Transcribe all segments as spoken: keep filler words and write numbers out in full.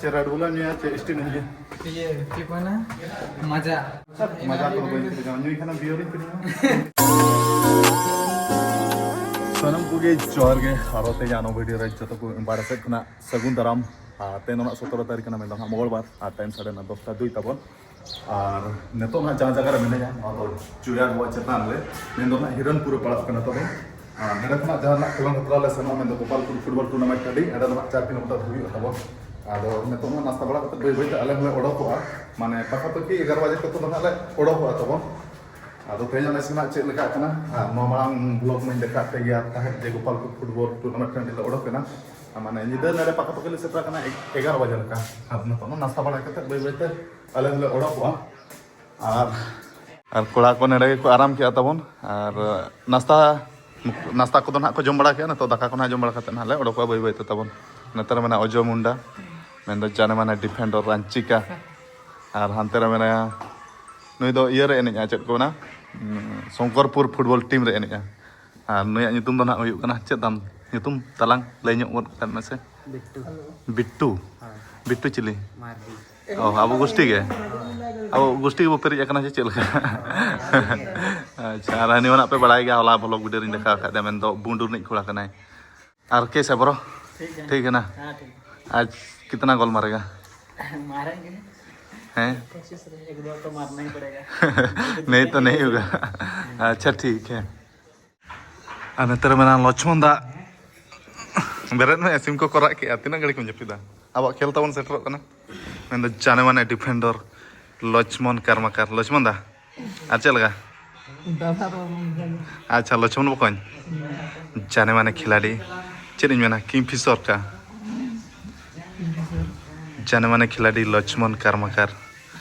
ᱪᱮᱫ ᱨᱮᱰ ᱵᱩᱞ ᱮᱢ ᱧᱩᱭᱟ, ᱪᱮᱫ ᱥᱴᱤᱝ ᱮᱢ ᱧᱩᱭᱟ? ᱤᱭᱟᱹ, ᱪᱮᱫ ᱠᱚ ᱢᱮᱱᱟ? ᱢᱟᱡᱟ᱾ ᱢᱟᱡᱟ ᱠᱚᱫᱚ ᱵᱟᱹᱧ ᱠᱤᱨᱤᱧᱟ, ᱧᱩᱭ ᱠᱷᱟᱱᱮᱢ ᱵᱤᱭᱟᱨ ᱤᱧ ᱠᱤᱨᱤᱧᱟ᱾ ᱥᱟᱱᱟᱢ ᱠᱚᱜᱮ ᱡᱚᱦᱟᱨ ᱜᱮ, ᱟᱨᱚ ᱛᱮᱦᱮᱧ ᱟᱱᱚ ᱵᱷᱤᱰᱤᱭᱳ ᱨᱮ ᱡᱚᱛᱚ ᱠᱚ ᱵᱟᱨᱦᱮ ᱥᱮᱫ ᱠᱷᱚᱱᱟᱜ ᱥᱟᱹᱜᱩᱱ ᱫᱟᱨᱟᱢ᱾ ᱟᱨ ᱛᱮᱦᱮᱧ ᱫᱚ ᱱᱟᱜ ᱥᱚᱛᱨᱚ ᱛᱟᱹᱨᱤᱠᱷ ᱠᱟᱱᱟ, ᱢᱮᱱᱫᱚ ᱱᱟᱜ ᱢᱚᱝᱜᱚᱞ ᱵᱟᱨ, ᱟᱨ ᱴᱟᱭᱤᱢ ᱥᱟᱲᱮ ᱱᱚ, ᱫᱚᱥᱴᱟ ᱫᱩᱭ ᱛᱟᱵᱚᱱ᱾ ᱟᱨ ᱱᱤᱛᱚᱜ ᱱᱟᱜ ᱡᱟᱦᱟᱸ ᱡᱟᱭᱜᱟ ᱨᱮ ᱢᱮᱱᱟᱹᱧᱟ, ᱱᱚᱣᱟ ᱫᱚ ᱪᱩᱲᱤᱭᱟᱰ ᱱᱚᱣᱟ ᱪᱮᱛᱟᱱ ᱨᱮ, ᱢᱮᱱᱫᱚ ᱱᱟᱜ ᱦᱤᱨᱚᱱᱯᱩᱨ ᱨᱮ ᱯᱟᱲᱟᱜ ᱠᱟᱱᱟ ᱛᱟᱵᱚᱱ᱾ ᱟᱨ ᱱᱚᱰᱮ ᱠᱷᱚᱱᱟᱜ ᱡᱟᱦᱟᱸ ᱱᱟᱜ ᱠᱷᱮᱞᱳᱱᱰ ᱦᱮᱯᱨᱟᱣ ᱞᱮ ᱥᱮᱱᱚᱜᱼᱟ, ᱢᱮᱱᱫᱚ ᱜᱳᱯᱟᱞᱯᱩᱨ ᱯᱷᱩᱴᱵᱚᱞ ᱴᱩᱨᱱᱟᱢᱮᱱᱴ ᱴᱟᱺᱰᱤ, ᱚᱸᱰᱮ ᱫᱚ ᱱᱟᱜ ᱪᱟᱨ ᱠᱤᱞᱳᱢᱤᱴᱟᱨ ᱦᱩᱭᱩᱜᱼᱟ ᱛᱟᱵᱚᱱ᱾ ᱟᱫᱚ ᱱᱤᱛᱚᱜ ᱢᱟ ᱱᱟᱥᱛᱟ ᱵᱟᱲᱟ ᱠᱟᱛᱮ ᱵᱟᱹᱭ ᱵᱟᱹᱭ ᱛᱮ ᱟᱞᱮ ᱦᱚᱸᱞᱮ ᱚᱰᱚᱠᱚᱜᱼᱟ, ᱢᱟᱱᱮ ᱯᱟᱠᱟᱯᱟᱠᱤ ᱮᱜᱟᱨᱚ ᱵᱟᱡᱮ ᱠᱚᱛᱮ ᱫᱚ ᱱᱟᱜ ᱞᱮ ᱚᱰᱚᱠᱚᱜᱼᱟ ᱛᱟᱵᱚᱱ᱾ ᱟᱫᱚ ᱛᱮᱦᱮᱧ ᱟᱞᱮ ᱥᱮᱱᱟᱜ ᱪᱮᱫ ᱞᱮᱠᱟ ᱠᱟᱱᱟ, ᱟᱨ ᱱᱚᱣᱟ ᱢᱟᱲᱟᱝ ᱵᱷᱞᱚᱜ ᱢᱟᱧ ᱫᱮᱠᱷᱟᱣ ᱯᱮ ᱜᱮᱭᱟ ᱛᱟᱦᱮᱸᱫ ᱡᱮ ᱜᱳᱯᱟᱞᱯᱩᱨ ᱯᱷᱩᱴᱵᱚᱞ ᱴᱩᱨᱱᱟᱢᱮᱱᱴ ᱴᱟᱺᱰᱤ ᱞᱮ ᱚᱰᱚᱠ ᱮᱱᱟ᱾ ᱟᱨ ᱢᱟᱱᱮ ᱧᱤᱫᱟᱹ ᱱᱚᱰᱮ ᱯᱟᱠᱟᱯᱟᱠᱤ ᱞᱮ ᱥᱮᱴᱮᱨ ᱟᱠᱟᱱᱟ ᱮᱜ-, ᱮᱜᱟᱨᱚ ᱵᱟᱡᱮ ᱞᱮᱠᱟ᱾ ᱟᱨ ᱱᱤᱛᱚᱜ ᱫᱚ ᱱᱟᱥᱛᱟ ᱵᱟᱲᱟ ᱠᱟᱛᱮ ᱵᱟᱹᱭ ᱵᱟᱹᱭ ᱛᱮ ᱟᱞᱮ ᱦᱚᱸᱞᱮ ᱚᱰᱚᱠᱚᱜᱼᱟ᱾ ᱟᱨ, ᱟᱨ ᱠᱚᱲᱟ ᱠᱚ ᱱᱚᱰᱮ ᱜᱮᱠᱚ ᱟᱨᱟᱢ ᱠᱮᱜᱼᱟ ᱛᱟᱵᱚᱱ᱾ ᱟᱨ ᱱᱟᱥᱛᱟ, ᱱᱟᱥᱛᱟ ᱠᱚᱫᱚ ᱱᱟᱦᱟᱜ ᱠᱚ ᱡᱚᱢ ᱵᱟᱲᱟ ᱠᱮᱜᱼᱟ, ᱱᱤᱛᱚᱜ ᱫᱟᱠᱟ ᱠᱚ ᱱᱟᱦᱟᱜ ᱡᱚᱢ ᱵᱟᱲᱟ ᱠᱟᱛᱮ ᱱᱟᱦᱟᱜ ᱞᱮ ᱚᱰᱚᱠᱚᱜᱼᱟ ᱵᱟᱹᱭ ᱵᱟᱹᱭ ᱛᱮ ᱛᱟᱵᱚᱱ᱾ ᱱᱚᱛᱮ ᱨᱮ ᱢᱮᱱᱟᱜᱼᱟ ᱚᱡᱚ ᱢᱩᱱᱰᱟ, ᱢᱮᱱᱫᱚ ᱡᱟᱱᱮ ᱢᱟᱱᱮ ᱰᱤᱯᱷᱮᱱᱰᱟᱨ ᱨᱟᱧᱪᱤ ᱠᱟ᱾ ᱟᱨ ᱦᱟᱱᱛᱮ ᱨᱮ ᱢᱮᱱᱟᱭᱟ, ᱱᱩᱭ ᱫᱚ ᱤᱭᱟᱹ ᱨᱮ ᱮᱱᱮᱡᱼᱟ, ᱪᱮᱫ ᱠᱚ ᱢᱮᱱᱟ, ᱩᱸ, ᱥᱚᱝᱠᱚᱨᱯᱩᱨ ᱯᱷᱩᱴᱵᱚᱞ ᱴᱤᱢ ᱨᱮ ᱮᱱᱮᱡᱼᱟ᱾ ᱟᱨ ᱱᱩᱭᱟᱜ ᱧᱩᱛᱩᱢ ᱫᱚ ᱱᱟᱦᱟᱜ ᱦᱩᱭᱩᱜ ᱠᱟᱱᱟ, ᱪᱮᱫ ᱛᱟᱢ ᱧᱩᱛᱩᱢ? ᱛᱟᱞᱟᱝ ᱞᱟᱹᱭ ᱧᱚᱜ ᱜᱚᱫ ᱠᱟᱜ ᱢᱮᱥᱮ᱾ ᱵᱤᱴᱴᱩ᱾ ᱵᱤᱴᱴᱩ? ᱦᱳᱭ᱾ ᱵᱤᱴᱴᱩ ᱪᱤᱞᱤ? ᱢᱟᱨᱰᱤ᱾ ᱚ, ᱟᱵᱚ ᱜᱩᱥᱴᱤ ᱜᱮ? ᱦᱳᱭ᱾ ᱟᱵᱚ ᱜᱩᱥᱴᱤ ᱜᱮᱵᱚ ᱯᱮᱨᱮᱡ ᱟᱠᱟᱱᱟ ᱥᱮ ᱪᱮᱫ ᱞᱮᱠᱟ? ᱟᱪᱪᱷᱟ, ᱟᱨ ᱦᱟᱹᱱᱤ ᱢᱟ ᱱᱟᱜ ᱯᱮ ᱵᱟᱲᱟᱭ ᱜᱮᱭᱟ, ᱦᱚᱞᱟ ᱵᱷᱞᱚᱜ ᱵᱷᱤᱰᱤᱭᱳ ᱨᱤᱧ ᱫᱮᱠᱷᱟᱣ ᱟᱠᱟᱫ ᱫᱮᱭᱟ, ᱢᱮᱱᱫᱚ ᱵᱩᱱᱰᱩ ᱨᱤᱱᱤᱡ ᱠᱚᱲᱟ ᱠᱟᱱᱟᱭ᱾ ᱟᱨ ᱠᱮᱥ ᱦᱮ ᱵᱨᱳ? ᱴᱷᱤᱠ ᱜᱮ᱾ ᱴᱷᱤᱠ ᱦᱮ ᱱᱟ? ᱦᱮᱸ, ᱴᱷᱤᱠ᱾ ᱟᱡ ᱠᱤᱛᱱᱟ ᱜᱳᱞ ᱢᱟᱨᱮᱜᱟ? ᱢᱟᱨᱮᱜᱮ᱾ ᱦᱮᱸ? ᱠᱳᱥᱤᱥ ᱨᱮ ᱮᱠ ᱫᱚ ᱛᱚ ᱢᱟᱨᱱᱟ ᱦᱤ ᱯᱟᱲᱮᱜᱟ᱾ ᱱᱮᱦᱤ ᱛᱚ ᱱᱮᱦᱤ ᱦᱳᱜᱟ᱾ ᱟᱪᱪᱷᱟ, ᱴᱷᱤᱠ ᱦᱮ᱾ ᱟᱨ ᱱᱚᱛᱮ ᱨᱮ ᱢᱮᱱᱟᱭᱟ ᱞᱚᱪᱷᱢᱚᱱ ᱫᱟ᱾ ᱵᱮᱨᱮᱫ ᱢᱮ, ᱥᱤᱢ ᱠᱚᱠᱚ ᱨᱟᱜ ᱠᱮᱜᱼᱟ᱾ ᱛᱤᱱᱟᱹᱜ ᱜᱷᱟᱹᱲᱤᱡ ᱮᱢ ᱡᱟᱹᱯᱤᱫᱟ? ᱟᱵᱚᱣᱟᱜ ᱠᱷᱮᱞ ᱛᱟᱵᱚᱱ ᱥᱮᱴᱮᱨᱚᱜ ᱠᱟᱱᱟ᱾ ᱢᱮᱱᱫᱚ ᱡᱟᱱᱮ ᱢᱟᱱᱮ ᱰᱤᱯᱷᱮᱱᱰᱟᱨ ᱞᱚᱪᱷᱢᱚᱱ ᱠᱟᱨᱢᱟᱠᱟᱨ᱾ ᱞᱚᱪᱷᱢᱚᱱ ᱫᱟ, ᱟᱨ ᱪᱮᱫ ᱞᱮᱠᱟ? ᱫᱟᱫᱟ ᱫᱚ ᱵᱟᱝ ᱠᱟᱱᱟ᱾ ᱟᱪᱪᱷᱟ, ᱞᱚᱪᱷᱢᱚᱱ ᱵᱚᱠᱚᱧ, ᱡᱟᱱᱮ ᱢᱟᱱᱮ ᱠᱷᱤᱞᱟᱲᱤ, ᱪᱮᱫ ᱤᱧ ᱢᱮᱱᱟ, ᱠᱤᱝ ᱯᱷᱤᱥᱚᱨ ᱠᱟ᱾ ᱡᱟᱱᱮ ᱢᱟᱱᱮ ᱠᱷᱤᱞᱟᱲᱤ ᱞᱚᱪᱷᱢᱚᱱ ᱠᱟᱨᱢᱟᱠᱟᱨ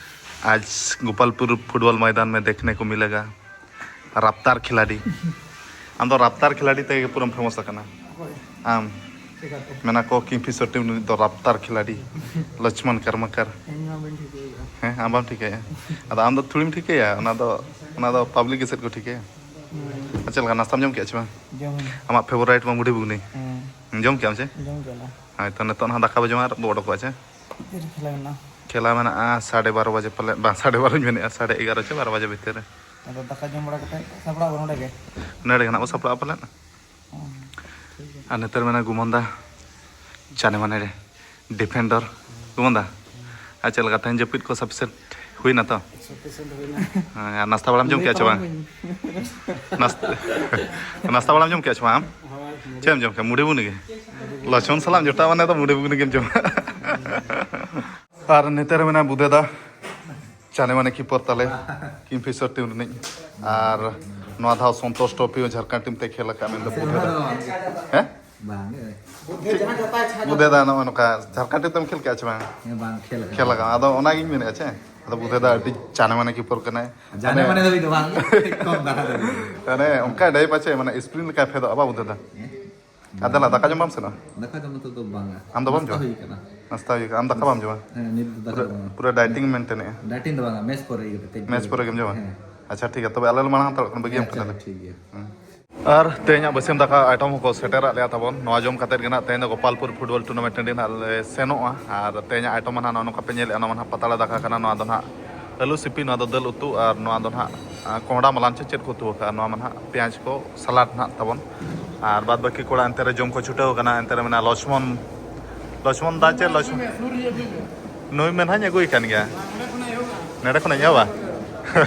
ᱟᱡ ᱜᱳᱯᱟᱞᱯᱩᱨ ᱯᱷᱩᱴᱵᱚᱞ ᱢᱚᱭᱫᱟᱱ ᱢᱮ ᱫᱮᱠᱷᱱᱮ ᱠᱚ ᱢᱤᱞᱮᱜᱟ᱾ ᱨᱟᱯᱛᱟᱨ ᱠᱷᱤᱞᱟᱲᱤ᱾ ᱟᱢ ᱫᱚ ᱨᱟᱯᱛᱟᱨ ᱠᱷᱤᱞᱟᱲᱤ ᱛᱮᱜᱮ ᱯᱩᱨᱟᱹᱢ ᱯᱷᱮᱢᱟᱥ ᱟᱠᱟᱱᱟ᱾ ᱦᱳᱭ᱾ ᱟᱢ ᱪᱤᱠᱟᱹᱛᱮ? ᱢᱮᱱᱟ ᱠᱚ ᱠᱤᱝ ᱯᱷᱤᱥᱚᱨ ᱴᱤᱢ ᱨᱤᱱᱤᱡ ᱫᱚ ᱨᱟᱯᱛᱟᱨ ᱠᱷᱤᱞᱟᱲᱤ ᱞᱚᱪᱷᱢᱚᱱ ᱠᱟᱨᱢᱟᱠᱟᱨ᱾ ᱤᱧ ᱢᱟ ᱵᱟᱹᱧ ᱴᱷᱤᱠᱟᱹᱭᱮᱫᱼᱟ᱾ ᱦᱮᱸ, ᱟᱢ ᱵᱟᱢ ᱴᱷᱤᱠᱟᱹᱭᱟ᱾ ᱟᱫᱚ ᱟᱢ ᱫᱚ ᱛᱷᱩᱲᱤᱢ ᱴᱷᱤᱠᱟᱹᱭᱟ, ᱚᱱᱟ ᱫᱚ, ᱚᱱᱟ ᱫᱚ ᱯᱟᱵᱽᱞᱤᱠ ᱜᱮ ᱥᱮᱫ ᱠᱚ ᱴᱷᱤᱠᱟᱹᱭᱟ᱾ ᱦᱩᱸ᱾ ᱟᱨ ᱪᱮᱫ ᱞᱮᱠᱟ, ᱱᱟᱥᱛᱟᱢ ᱡᱚᱢ ᱠᱮᱜᱼᱟ ᱪᱮ ᱵᱟᱝ? ᱡᱚᱢ᱾ ᱟᱢᱟᱜ ᱯᱷᱮᱵᱟᱨᱟᱭᱤᱴ ᱢᱟ ᱢᱩᱰᱷᱤ ᱜᱷᱩᱜᱽᱱᱤ᱾ ᱦᱮᱸ᱾ ᱡᱚᱢ ᱠᱮᱜᱼᱟᱢ ᱪᱮ? ᱡᱚᱢ ᱠᱮᱜᱼᱟ ᱞᱮ᱾ ᱦᱳᱭ, ᱛᱚ ᱱᱤᱛᱚᱜ ᱱᱟᱦᱟᱜ ᱫᱟᱠᱟ ᱵᱚ ᱡᱚᱢᱟ ᱟᱨ ᱵᱚ ᱚᱰᱚᱠᱚᱜᱼᱟ ᱪᱮ? ᱛᱤᱨᱮ ᱠᱷᱮᱞᱟ ᱢᱮᱱᱟᱜᱼᱟ? ᱠᱷᱮᱞᱟ ᱢᱮᱱᱟᱜᱼᱟ ᱥᱟᱲᱮ ᱵᱟᱨᱚ ᱵᱟᱡᱮ ᱯᱟᱞᱮ, ᱵᱟᱝ, ᱥᱟᱲᱮ ᱵᱟᱨᱚᱧ ᱢᱮᱱᱮᱫᱼᱟ, ᱥᱟᱲᱮ ᱮᱜᱟᱨᱚ ᱪᱮ ᱵᱟᱨᱚ ᱵᱟᱡᱮ ᱵᱷᱤᱛᱤᱨ ᱨᱮ᱾ ᱟᱫᱚ ᱫᱟᱠᱟ ᱡᱚᱢ ᱵᱟᱲᱟ ᱠᱟᱛᱮ ᱥᱟᱯᱲᱟᱜ ᱟᱵᱚᱱ ᱱᱚᱸᱰᱮ ᱜᱮ᱾ ᱱᱚᱸᱰᱮ ᱜᱮ ᱱᱟᱜ ᱵᱚ ᱥᱟᱯᱲᱟᱜᱼᱟ ᱯᱟᱞᱮᱱ᱾ ᱦᱚᱸ, ᱴᱷᱤᱠ ᱜᱮᱭᱟ᱾ ᱟᱨ ᱱᱮᱛᱟᱨ ᱢᱮᱱᱟ ᱜᱩᱢᱚᱱ ᱫᱟ ᱪᱟᱱᱮ ᱢᱟᱱᱮ ᱨᱮ ᱰᱤᱯᱷᱮᱱᱰᱟᱨ ᱜᱩᱢᱚᱱ ᱫᱟ᱾ ᱟᱨ ᱪᱮᱫ ᱞᱮᱠᱟ ᱛᱮᱦᱮᱧ ᱡᱟᱹᱯᱤᱫ ᱠᱚ ᱥᱟᱯᱷᱤᱥᱤᱭᱮᱱᱴ ᱦᱩᱭᱱᱟ ᱛᱚ? ᱥᱟᱯᱷᱤᱥᱤᱭᱮᱱᱴ ᱦᱩᱭᱱᱟ᱾ ᱦᱮᱸ, ᱟᱨ ᱱᱟᱥᱛᱟ ᱵᱟᱲᱟᱢ ᱡᱚᱢ ᱠᱮᱜᱼᱟ ᱪᱮ ᱵᱟᱝ? ᱱᱟᱥᱛᱟ, ᱱᱟᱥᱛᱟ ᱵᱟᱲᱟᱢ ᱡᱚᱢ ᱠᱮᱜᱼᱟ ᱪᱮ ᱵᱟᱝ ᱟᱢ? ᱦᱳᱭ, ᱢᱩᱰᱤ᱾ ᱪᱮᱫ ᱮᱢ ᱡᱚᱢ ᱠᱮᱜᱼᱟ? ᱢᱩᱰᱤ ᱵᱩᱱᱤ ᱜᱮ? ᱞᱚᱪᱷᱚᱱ ᱥᱟᱞᱟᱜ ᱮᱢ ᱡᱚᱴᱟᱣ ᱢᱟᱱᱮ ᱫᱚ ᱢᱩᱰᱤ ᱵᱩᱱᱤ ᱜᱮᱢ ᱡᱚᱢᱟ᱾ ᱟᱨ ᱱᱮᱛᱟᱨ ᱢᱮᱱᱟᱭ ᱵᱩᱫᱷᱮ ᱫᱟ, ᱪᱟᱱᱮ ᱢᱟᱱᱮ ᱠᱤᱯᱚᱨ ᱛᱟᱞᱮ, ᱠᱤᱝᱯᱷᱤᱥᱟᱨ ᱴᱤᱢ ᱨᱤᱱᱤᱡ᱾ ᱟᱨ ᱱᱚᱣᱟ ᱫᱷᱟᱣ ᱥᱚᱱᱛᱳᱥ ᱴᱨᱚᱯᱷᱤ ᱦᱚᱸ ᱡᱷᱟᱲᱠᱷᱚᱸᱰ ᱴᱤᱢ ᱛᱮ ᱠᱷᱮᱞ ᱟᱠᱟᱫ ᱢᱮᱱᱛᱮ ᱵᱩᱫᱷᱮ ᱫᱟ᱾ ᱦᱮᱸ? ᱵᱟᱝ ᱜᱮ᱾ ᱵᱩᱫᱷᱮ ᱫᱟ ᱱᱚᱜᱼᱚᱭ ᱱᱚᱝᱠᱟ ᱡᱷᱟᱲᱠᱷᱚᱸᱰ ᱴᱤᱢ ᱛᱮᱢ ᱠᱷᱮᱞ ᱠᱮᱜᱼᱟ ᱪᱮ ᱵᱟᱝ? ᱦᱮᱸ, ᱵᱟᱝ ᱠᱷᱮᱞ ᱟᱠᱟᱱᱟ᱾ ᱠᱷᱮᱞ ᱟᱠᱟᱱᱟ᱾ ᱟᱫᱚ ᱚᱱᱟᱜᱤᱧ ᱢᱮᱱᱮᱫᱼᱟ ᱪᱮ, ᱟᱫᱚ ᱵᱩᱫᱷᱮ ᱫᱟ ᱟᱹᱰᱤ ᱪᱟᱱᱮ ᱢᱟᱱᱮ ᱠᱤᱯᱚᱨ ᱠᱟᱱᱟᱭ᱾ ᱡᱟᱱᱮ ᱢᱟᱱᱮ ᱫᱷᱟᱹᱵᱤᱡ ᱫᱚ ᱵᱟᱝ, ᱠᱚᱢ ᱫᱷᱟᱨᱟ ᱫᱷᱟᱹᱵᱤᱡ᱾ ᱢᱟᱱᱮ ᱚᱱᱠᱟ ᱰᱟᱭ ᱯᱟᱪᱮ, ᱢᱟᱱᱮ ᱥᱯᱨᱤᱱᱴ ᱞᱮᱠᱟᱭ ᱯᱷᱮᱰᱚᱜᱼᱟ ᱵᱟ ᱵᱩᱫᱷᱮ ᱫᱟ᱾ ᱦᱮᱸ᱾ ᱟᱨ ᱫᱮᱞᱟ, ᱫᱟᱠᱟ ᱡᱚᱢ ᱵᱟᱢ ᱥᱮᱱᱚᱜᱼᱟ? ᱫᱟᱠᱟ ᱡᱚᱢ ᱱᱤᱛᱚᱜ ᱫᱚ ᱵᱟᱝᱟ᱾ ᱟᱢ ᱫᱚ ᱵᱟᱢ ᱱᱟᱥᱛᱟ ᱡᱚᱢᱟ? ᱦᱩᱭ ᱠᱟᱱᱟ᱾ ᱱᱟᱥᱛᱟ ᱦᱩᱭ ᱠᱟᱱᱟ᱾ ᱟᱢ ᱫᱟᱠᱟ ᱵᱟᱢ ᱡᱚᱢᱟ? ᱦᱮᱸ, ᱱᱤᱛ ᱫᱚ ᱫᱟᱠᱟ ᱯᱩᱨᱟᱹ, ᱵᱟᱝᱟ᱾ ᱯᱩᱨᱟᱹ ᱰᱟᱭᱴᱤᱝ ᱢᱮᱱᱴᱮᱱᱮᱜᱼᱟ? ᱰᱟᱭᱴᱤᱝ ᱫᱚ ᱵᱟᱝᱟ, ᱢᱮᱥ ᱠᱚᱨᱮ ᱜᱮ ᱠᱟᱹᱴᱤᱡ᱾ ᱢᱮᱥ ᱠᱚᱨᱮ ᱜᱮᱢ ᱡᱚᱢᱟ? ᱦᱮᱸ᱾ ᱟᱪᱪᱷᱟ, ᱴᱷᱤᱠ ᱜᱮᱭᱟ, ᱛᱚᱵᱮ ᱟᱞᱮ ᱞᱮ ᱢᱟᱲᱟᱝ ᱦᱟᱛᱟᱲᱚᱜ ᱠᱟᱱᱟ, ᱵᱟᱹᱜᱤᱭᱟᱢ ᱦᱮᱸ, ᱠᱟᱱᱟ ᱟᱪᱪᱷᱟ, ᱞᱮ᱾ ᱴᱷᱤᱠ ᱜᱮᱭᱟ᱾ ᱦᱮᱸ᱾ ᱟᱨ ᱛᱮᱦᱮᱧᱟᱜ ᱵᱟᱹᱥᱭᱟᱹᱢ ᱫᱟᱠᱟ ᱟᱭᱴᱚᱢ ᱦᱚᱸᱠᱚ ᱥᱮᱴᱮᱨᱟᱫ ᱞᱮᱭᱟ ᱛᱟᱵᱚᱱ᱾ ᱱᱚᱣᱟ ᱡᱚᱢ ᱠᱟᱛᱮᱫ ᱜᱮ ᱱᱟᱦᱟᱜ ᱛᱮᱦᱮᱧ ᱫᱚ ᱜᱳᱯᱟᱞᱯᱩᱨ ᱯᱷᱩᱴᱵᱚᱞ ᱴᱩᱨᱱᱟᱢᱮᱱᱴ ᱴᱟᱺᱰᱤ ᱱᱟᱦᱟᱜ ᱞᱮ ᱥᱮᱱᱚᱜᱼᱟ᱾ ᱟᱨ ᱛᱮᱦᱮᱧᱟᱜ ᱟᱭᱴᱚᱢ ᱢᱟ ᱱᱟᱦᱟᱜ ᱱᱚᱜᱼᱚ ᱱᱚᱝᱠᱟ ᱯᱮ ᱧᱮᱞᱮᱫᱼᱟ, ᱱᱚᱣᱟ ᱢᱟ ᱱᱟᱦᱟᱜ ᱯᱟᱛᱲᱟ ᱫᱟᱠᱟ ᱠᱟᱱᱟ, ᱱᱚᱣᱟ ᱫᱚ ᱱᱟᱦᱟᱜ ᱟᱹᱞᱩ ᱥᱤᱯᱤ, ᱱᱚᱣᱟ ᱫᱚ ᱫᱟᱹᱞ ᱩᱛᱩ, ᱟᱨ ᱱᱚᱣᱟ ᱫᱚ ᱱᱟᱦᱟᱜ, ᱟ, ᱠᱚᱸᱦᱰᱟ ᱢᱟᱞᱟᱱ ᱪᱮ ᱪᱮᱫ ᱠᱚ ᱩᱛᱩ ᱟᱠᱟᱫᱼᱟ, ᱱᱚᱣᱟ ᱢᱟ ᱱᱟᱦᱟᱜ ᱯᱮᱸᱭᱟᱡᱽ ᱠᱚ, ᱥᱟᱞᱟᱰ ᱱᱟᱦᱟᱜ ᱛᱟᱵᱚᱱ᱾ ᱟᱨ ᱵᱟᱫ ᱵᱟᱹᱠᱤ ᱠᱚᱲᱟ ᱮᱱᱛᱮ ᱨᱮ ᱡᱚᱢ ᱠᱚ ᱪᱷᱩᱴᱟᱹᱣ ᱟᱠᱟᱱᱟ᱾ ᱮᱱᱛᱮ ᱨᱮ ᱢᱮᱱᱟᱭᱟ ᱞᱚᱪᱷᱢᱚᱱ, ᱞᱚᱪᱷᱢᱚᱱ ᱫᱟ ᱪᱮ ᱞᱚᱪᱷᱢᱚᱱ? ᱱᱩᱭ ᱢᱮ ᱱᱟᱦᱟᱜ ᱤᱧ ᱟᱹᱜᱩᱭ ᱠᱟᱱ ᱜᱮᱭᱟ᱾ ᱱᱚᱰᱮ ᱠᱷᱚᱱᱟᱜ ᱤᱧ ᱮᱦᱚᱵᱟ?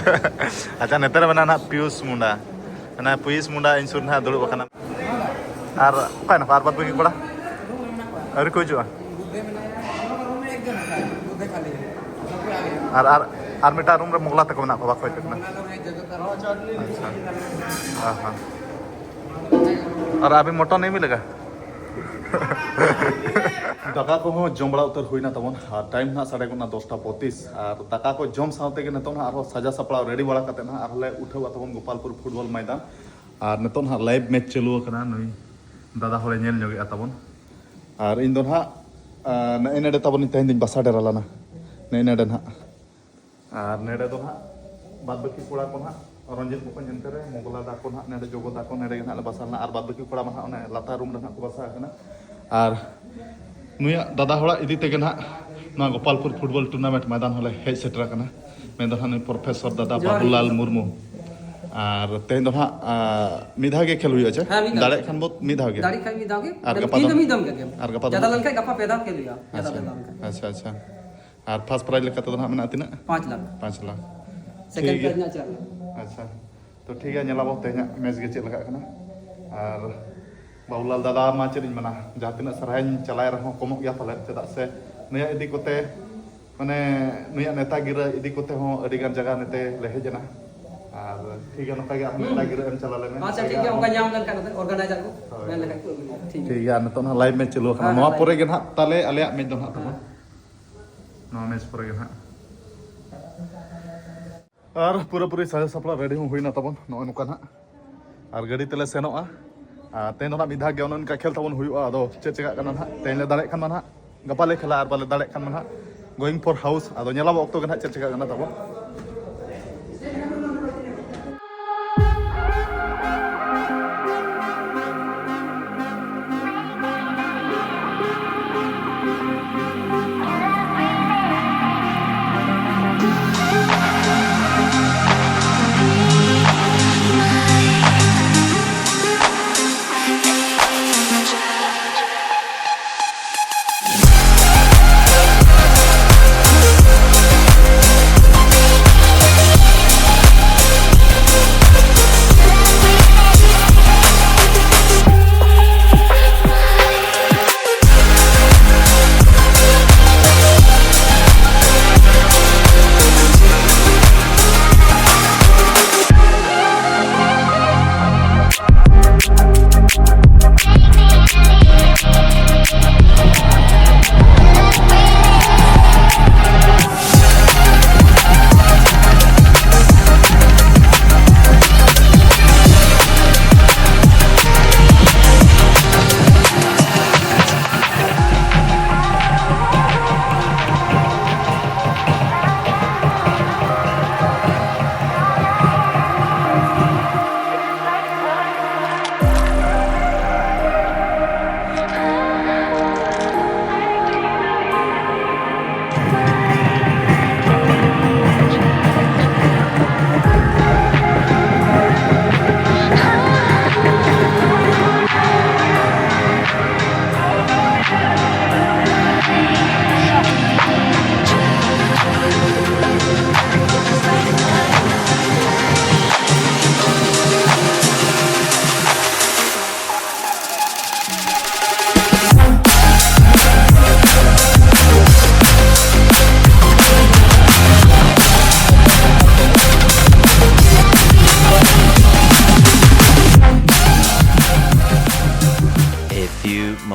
ᱟᱪᱪᱷᱟ, ᱱᱮᱛᱟᱨ ᱢᱮᱱᱟᱜᱼᱟ ᱱᱟᱦᱟᱜ ᱯᱤᱭᱩᱥ ᱢᱩᱱᱰᱟ᱾ ᱢᱮᱱᱟᱭᱟ ᱯᱤᱭᱩᱥ ᱢᱩᱱᱰᱟ ᱤᱧ ᱥᱩᱨ ᱱᱟᱦᱟᱜ ᱫᱩᱲᱩᱵ ᱟᱠᱟᱱᱟ᱾ ᱟᱨ ᱚᱠᱟᱭ ᱱᱟᱠᱚ ᱟᱨ ᱵᱟᱫ ᱵᱟᱹᱠᱤ ᱠᱚᱲᱟ? ᱟᱹᱣᱨᱤ ᱠᱚ ᱦᱤᱡᱩᱜᱼᱟ? ᱟᱨ, ᱟᱨ, ᱟᱨ ᱢᱤᱫᱴᱟᱝ ᱨᱩᱢ ᱨᱮ ᱢᱚᱜᱽᱞᱟ ᱛᱟᱠᱚ ᱢᱮᱱᱟᱜ ᱠᱚᱣᱟ, ᱵᱟᱠᱚ ᱦᱮᱡ ᱟᱠᱟᱱᱟ? ᱟᱪᱪᱷᱟ᱾ ᱦᱮᱸ, ᱦᱮᱸ᱾ ᱟᱨ ᱟᱵᱤᱱ ᱢᱚᱴᱚᱱ ᱮᱢ ᱞᱮᱠᱟ? ᱫᱟᱠᱟ ᱠᱚᱦᱚᱸ ᱡᱚᱢ ᱵᱟᱲᱟ ᱩᱛᱟᱹᱨ ᱦᱩᱭᱱᱟ ᱛᱟᱵᱚᱱ, ᱟᱨ ᱴᱟᱭᱤᱢ ᱱᱟᱦᱟᱜ ᱥᱟᱲᱮ ᱜᱚᱱᱟ ᱫᱚᱥᱴᱟ ᱯᱚᱸᱭᱛᱨᱤᱥ, ᱟᱨ ᱫᱟᱠᱟ ᱠᱚ ᱡᱚᱢ ᱥᱟᱶ ᱛᱮᱜᱮ ᱱᱤᱛᱚᱜ ᱱᱟᱦᱟᱜ ᱟᱨᱦᱚᱸ ᱥᱟᱡᱟᱣ ᱥᱟᱯᱲᱟᱣ ᱨᱮᱰᱤ ᱵᱟᱲᱟ ᱠᱟᱛᱮ ᱱᱟᱦᱟᱜ ᱟᱨᱦᱚᱸ ᱞᱮ ᱩᱴᱷᱟᱹᱣᱟ ᱛᱟᱵᱚᱱ ᱜᱳᱯᱟᱞᱯᱩᱨ ᱯᱷᱩᱴᱵᱚᱞ ᱢᱚᱭᱫᱟᱱ᱾ ᱟᱨ ᱱᱤᱛᱚᱜ ᱱᱟᱦᱟᱜ ᱞᱟᱭᱤᱵᱷ ᱢᱮᱪ ᱪᱟᱹᱞᱩ ᱟᱠᱟᱱᱟ, ᱱᱩᱭ ᱫᱟᱫᱟ ᱦᱚᱲᱮ ᱧᱮᱞ ᱧᱚᱜᱮᱜᱼᱟ ᱛᱟᱵᱚᱱ᱾ ᱟᱨ ᱤᱧ ᱫᱚ ᱱᱟᱦᱟᱜ, ᱟᱨ ᱱᱮᱜᱼᱮ ᱱᱮᱰᱮ ᱛᱟᱵᱚᱱ ᱤᱧ ᱛᱮᱦᱮᱧ ᱫᱚᱧ ᱵᱟᱥᱟ ᱰᱮᱨᱟ ᱞᱮᱱᱟ, ᱱᱮᱜᱼᱮ ᱱᱮᱰᱮ ᱱᱟᱦᱟᱜ᱾ ᱟᱨ ᱱᱮᱰᱮ ᱫᱚ ᱱᱟᱦᱟᱜ ᱵᱟᱫ ᱵᱟᱹᱠᱤ ᱠᱚᱲᱟ ᱠᱚ ᱱᱟᱦᱟᱜ ᱨᱚᱧᱡᱤᱛ ᱵᱚᱠᱚᱧ ᱮᱱᱛᱮ ᱨᱮ ᱢᱚᱜᱚᱞᱟ ᱫᱟ ᱠᱚ ᱱᱟᱦᱟᱜ ᱱᱮᱰᱮ ᱡᱚᱜᱚ ᱫᱟ ᱠᱚ ᱱᱮᱰᱮ ᱜᱮ ᱱᱟᱦᱟᱜ ᱞᱮ ᱵᱟᱥᱟ ᱞᱮᱱᱟ᱾ ᱟᱨ ᱵᱟᱫ ᱵᱟᱹᱠᱤ ᱠᱚᱲᱟ ᱢᱟ ᱱᱟᱦᱟᱜ ᱚᱱᱮ ᱞᱟᱛᱟᱨ ᱨᱩᱢ ᱨᱮ ᱱᱟᱦᱟᱜ ᱠᱚ ᱵᱟᱥᱟ ᱟᱠᱟᱱᱟ᱾ ᱟᱨ ᱱᱩᱭᱟᱜ ᱫᱟᱫᱟ ᱦᱚᱲᱟᱜ ᱤᱫᱤ ᱛᱮᱜᱮ ᱱᱟᱦᱟᱜ ᱱᱚᱣᱟ ᱜᱳᱯᱟᱞᱯᱩᱨ ᱯᱷᱩᱴᱵᱚᱞ ᱴᱩᱨᱱᱟᱢᱮᱱᱴ ᱢᱚᱭᱫᱟᱱ ᱦᱚᱸᱞᱮ ᱦᱮᱡ ᱥᱮᱴᱮᱨ ᱟᱠᱟᱱᱟ᱾ ᱢᱮᱱᱫᱚ ᱱᱟᱦᱟᱜ ᱱᱩᱭ ᱯᱨᱚᱯᱷᱮᱥᱚᱨ ᱫᱟᱫᱟ ᱡᱚᱦᱟᱨ ᱜᱮ᱾ ᱵᱟᱵᱩᱞᱟᱞ ᱢᱩᱨᱢᱩ᱾ ᱟᱨ ᱛᱮᱦᱮᱧ ᱫᱚ ᱱᱟᱦᱟᱜ, ᱟ, ᱢᱤᱫ ᱫᱷᱟᱣ ᱜᱮ ᱠᱷᱮᱞ ᱦᱩᱭᱩᱜᱼᱟ ᱪᱮ? ᱦᱮᱸ, ᱢᱤᱫ ᱫᱷᱟᱣ᱾ ᱫᱟᱲᱮᱭᱟᱜ ᱠᱷᱟᱱ ᱵᱚ ᱢᱤᱫ ᱫᱷᱟᱣ ᱜᱮ᱾ ᱫᱟᱲᱮᱭᱟᱜ ᱠᱷᱟᱱ ᱢᱤᱫ ᱫᱷᱟᱣ ᱜᱮ᱾ ᱟᱨ ᱜᱟᱯᱟ ᱛᱮᱦᱮᱧ ᱫᱚ? ᱫᱚ ᱢᱤᱫ ᱫᱚᱢ ᱜᱮ ᱜᱮᱢ᱾ ᱟᱨ ᱜᱟᱯᱟ ᱫᱚ ᱡᱟᱫᱟ ᱱᱟᱦᱟᱜ? ᱞᱮᱱᱠᱷᱟᱱ ᱜᱟᱯᱟ ᱯᱮ ᱫᱷᱟᱣ ᱠᱷᱮᱞ ᱦᱩᱭᱩᱜᱼᱟ᱾ ᱡᱟᱫᱟ ᱟᱪᱪᱷᱟ᱾ ᱯᱮ ᱫᱷᱟᱣ ᱞᱮᱱᱠᱷᱟᱱ᱾ ᱟᱪᱪᱷᱟ, ᱟᱪᱪᱷᱟ᱾ ᱟᱨ ᱯᱷᱟᱥᱴ ᱯᱨᱟᱭᱤᱡᱽ ᱞᱮᱠᱟ ᱛᱮᱫᱚ ᱱᱟᱦᱟᱜ ᱢᱮᱱᱟᱜᱼᱟ ᱛᱤᱱᱟᱹᱜ? ᱯᱟᱸᱪ ᱞᱟᱠᱷ᱾ ᱥᱮᱠᱮᱱᱰ ᱴᱷᱤᱠ ᱜᱮᱭᱟ᱾ ᱯᱨᱟᱭᱤᱡᱽ ᱨᱮᱱᱟᱜ ᱪᱟᱨ ᱞᱟᱠᱷ᱾ ᱟᱪᱪᱷᱟ᱾ ᱛᱚ ᱴᱷᱤᱠ ᱜᱮᱭᱟ, ᱧᱮᱞᱟᱵᱚ ᱛᱮᱦᱮᱧᱟᱜ ᱢᱮᱪ ᱜᱮ ᱪᱮᱫ ᱞᱮᱠᱟᱜ ᱠᱟᱱᱟ᱾ ᱟᱨ ᱵᱟᱵᱩᱞᱟᱞ ᱫᱟᱫᱟ ᱢᱟ ᱪᱮᱫ ᱤᱧ ᱢᱮᱱᱟ, ᱡᱟᱦᱟᱸ ᱛᱤᱱᱟᱹᱜ ᱥᱟᱨᱦᱟᱣᱤᱧ ᱪᱟᱞᱟᱭ ᱨᱮᱦᱚᱸ ᱠᱚᱢᱚᱜ ᱜᱮᱭᱟ ᱯᱟᱞᱮᱫ, ᱪᱮᱫᱟᱜ ᱥᱮ ᱱᱩᱭᱟᱜ ᱤᱫᱤ ᱠᱚᱛᱮ, ᱢᱟᱱᱮ, ᱱᱩᱭᱟᱜ ᱱᱮᱛᱟ ᱜᱤᱨᱟᱹ ᱤᱫᱤ ᱠᱚᱛᱮ ᱦᱚᱸ ᱟᱹᱰᱤ ᱜᱟᱱ ᱡᱟᱭᱜᱟ ᱱᱮᱛᱮ ᱞᱮ ᱦᱮᱡ ᱮᱱᱟ᱾ ᱟᱨ ᱴᱷᱤᱠ ᱜᱮᱭᱟ, ᱱᱚᱝᱠᱟ ᱜᱮ ᱟᱨᱦᱚᱸ ᱱᱮᱛᱟ ᱜᱤᱨᱟᱹ ᱮᱢ ᱪᱟᱞᱟᱣ ᱞᱮᱱᱟ᱾ ᱟᱪᱪᱷᱟ, ᱴᱷᱤᱠ ᱜᱮᱭᱟ, ᱚᱱᱠᱟ ᱧᱟᱢ ᱞᱮᱱᱠᱷᱟᱱ ᱱᱚᱛᱮ ᱚᱨᱜᱟᱱᱟᱭᱡᱟᱨ ᱠᱚ ᱦᱳᱭ᱾ ᱢᱮᱱ ᱞᱮᱠᱷᱟᱱ ᱠᱚ ᱟᱹᱜᱩᱭᱟ᱾ ᱴᱷᱤᱠ ᱜᱮᱭᱟ᱾ ᱴᱷᱤᱠ ᱜᱮᱭᱟ, ᱱᱤᱛᱚᱜ ᱱᱟᱦᱟᱜ ᱞᱟᱭᱤᱵᱷ ᱢᱮᱪ ᱪᱟᱹᱞᱩ ᱟᱠᱟᱱᱟ᱾ ᱦᱮᱸ, ᱱᱚᱣᱟ ᱦᱮᱸ, ᱯᱚᱨᱮ ᱞᱟᱭᱤᱵᱷ᱾ ᱜᱮ ᱱᱟᱦᱟᱜ ᱛᱟᱞᱮ ᱟᱞᱮᱭᱟᱜ ᱢᱮᱪ ᱫᱚ ᱱᱟᱦᱟᱜ ᱛᱟᱵᱚᱱ᱾ ᱦᱮᱸ᱾ ᱱᱚᱣᱟ ᱢᱮᱪ ᱯᱚᱨᱮ ᱜᱮ ᱱᱟᱦᱟᱜ᱾ ᱟᱨ ᱯᱩᱨᱟᱹᱯᱩᱨᱤ ᱥᱟᱡᱟᱣ ᱥᱟᱯᱲᱟᱣ ᱨᱮᱰᱤ ᱦᱚᱸ ᱦᱩᱭᱱᱟ ᱛᱟᱵᱚᱱ ᱱᱚᱜᱼᱚ ᱱᱚᱝᱠᱟ ᱱᱟᱦᱟᱜ᱾ ᱟᱨ ᱜᱟᱹᱰᱤ ᱛᱮᱞᱮ ᱥᱮᱱᱚᱜᱼᱟ᱾ ᱟᱨ ᱛᱮᱦᱮᱧ ᱫᱚ ᱱᱟᱦᱟᱜ ᱢᱤᱫ ᱫᱷᱟᱣ ᱜᱮ ᱚᱱᱮ ᱚᱱᱠᱟ ᱠᱷᱮᱞ ᱛᱟᱵᱚᱱ ᱦᱩᱭᱩᱜᱼᱟ᱾ ᱟᱫᱚ ᱪᱮᱫ ᱪᱮᱠᱟᱜ ᱠᱟᱱᱟ ᱱᱟᱦᱟᱜ, ᱛᱮᱦᱮᱧ ᱞᱮ ᱫᱟᱲᱮᱭᱟᱜ ᱠᱷᱟᱱ ᱢᱟ ᱱᱟᱦᱟᱜ ᱜᱟᱯᱟ ᱞᱮ ᱠᱷᱮᱞᱟ, ᱟᱨ ᱵᱟᱞᱮ ᱫᱟᱲᱮᱭᱟᱜ ᱠᱷᱟᱱ ᱢᱟ ᱱᱟᱦᱟᱜ going for house᱾ ᱟᱫᱚ ᱧᱮᱞᱟᱵᱚ ᱚᱠᱛᱚ ᱜᱮ ᱱᱟᱦᱟᱜ ᱪᱮᱫ ᱪᱮᱠᱟᱜ ᱠᱟᱱᱟ ᱛᱟᱵᱚᱱ᱾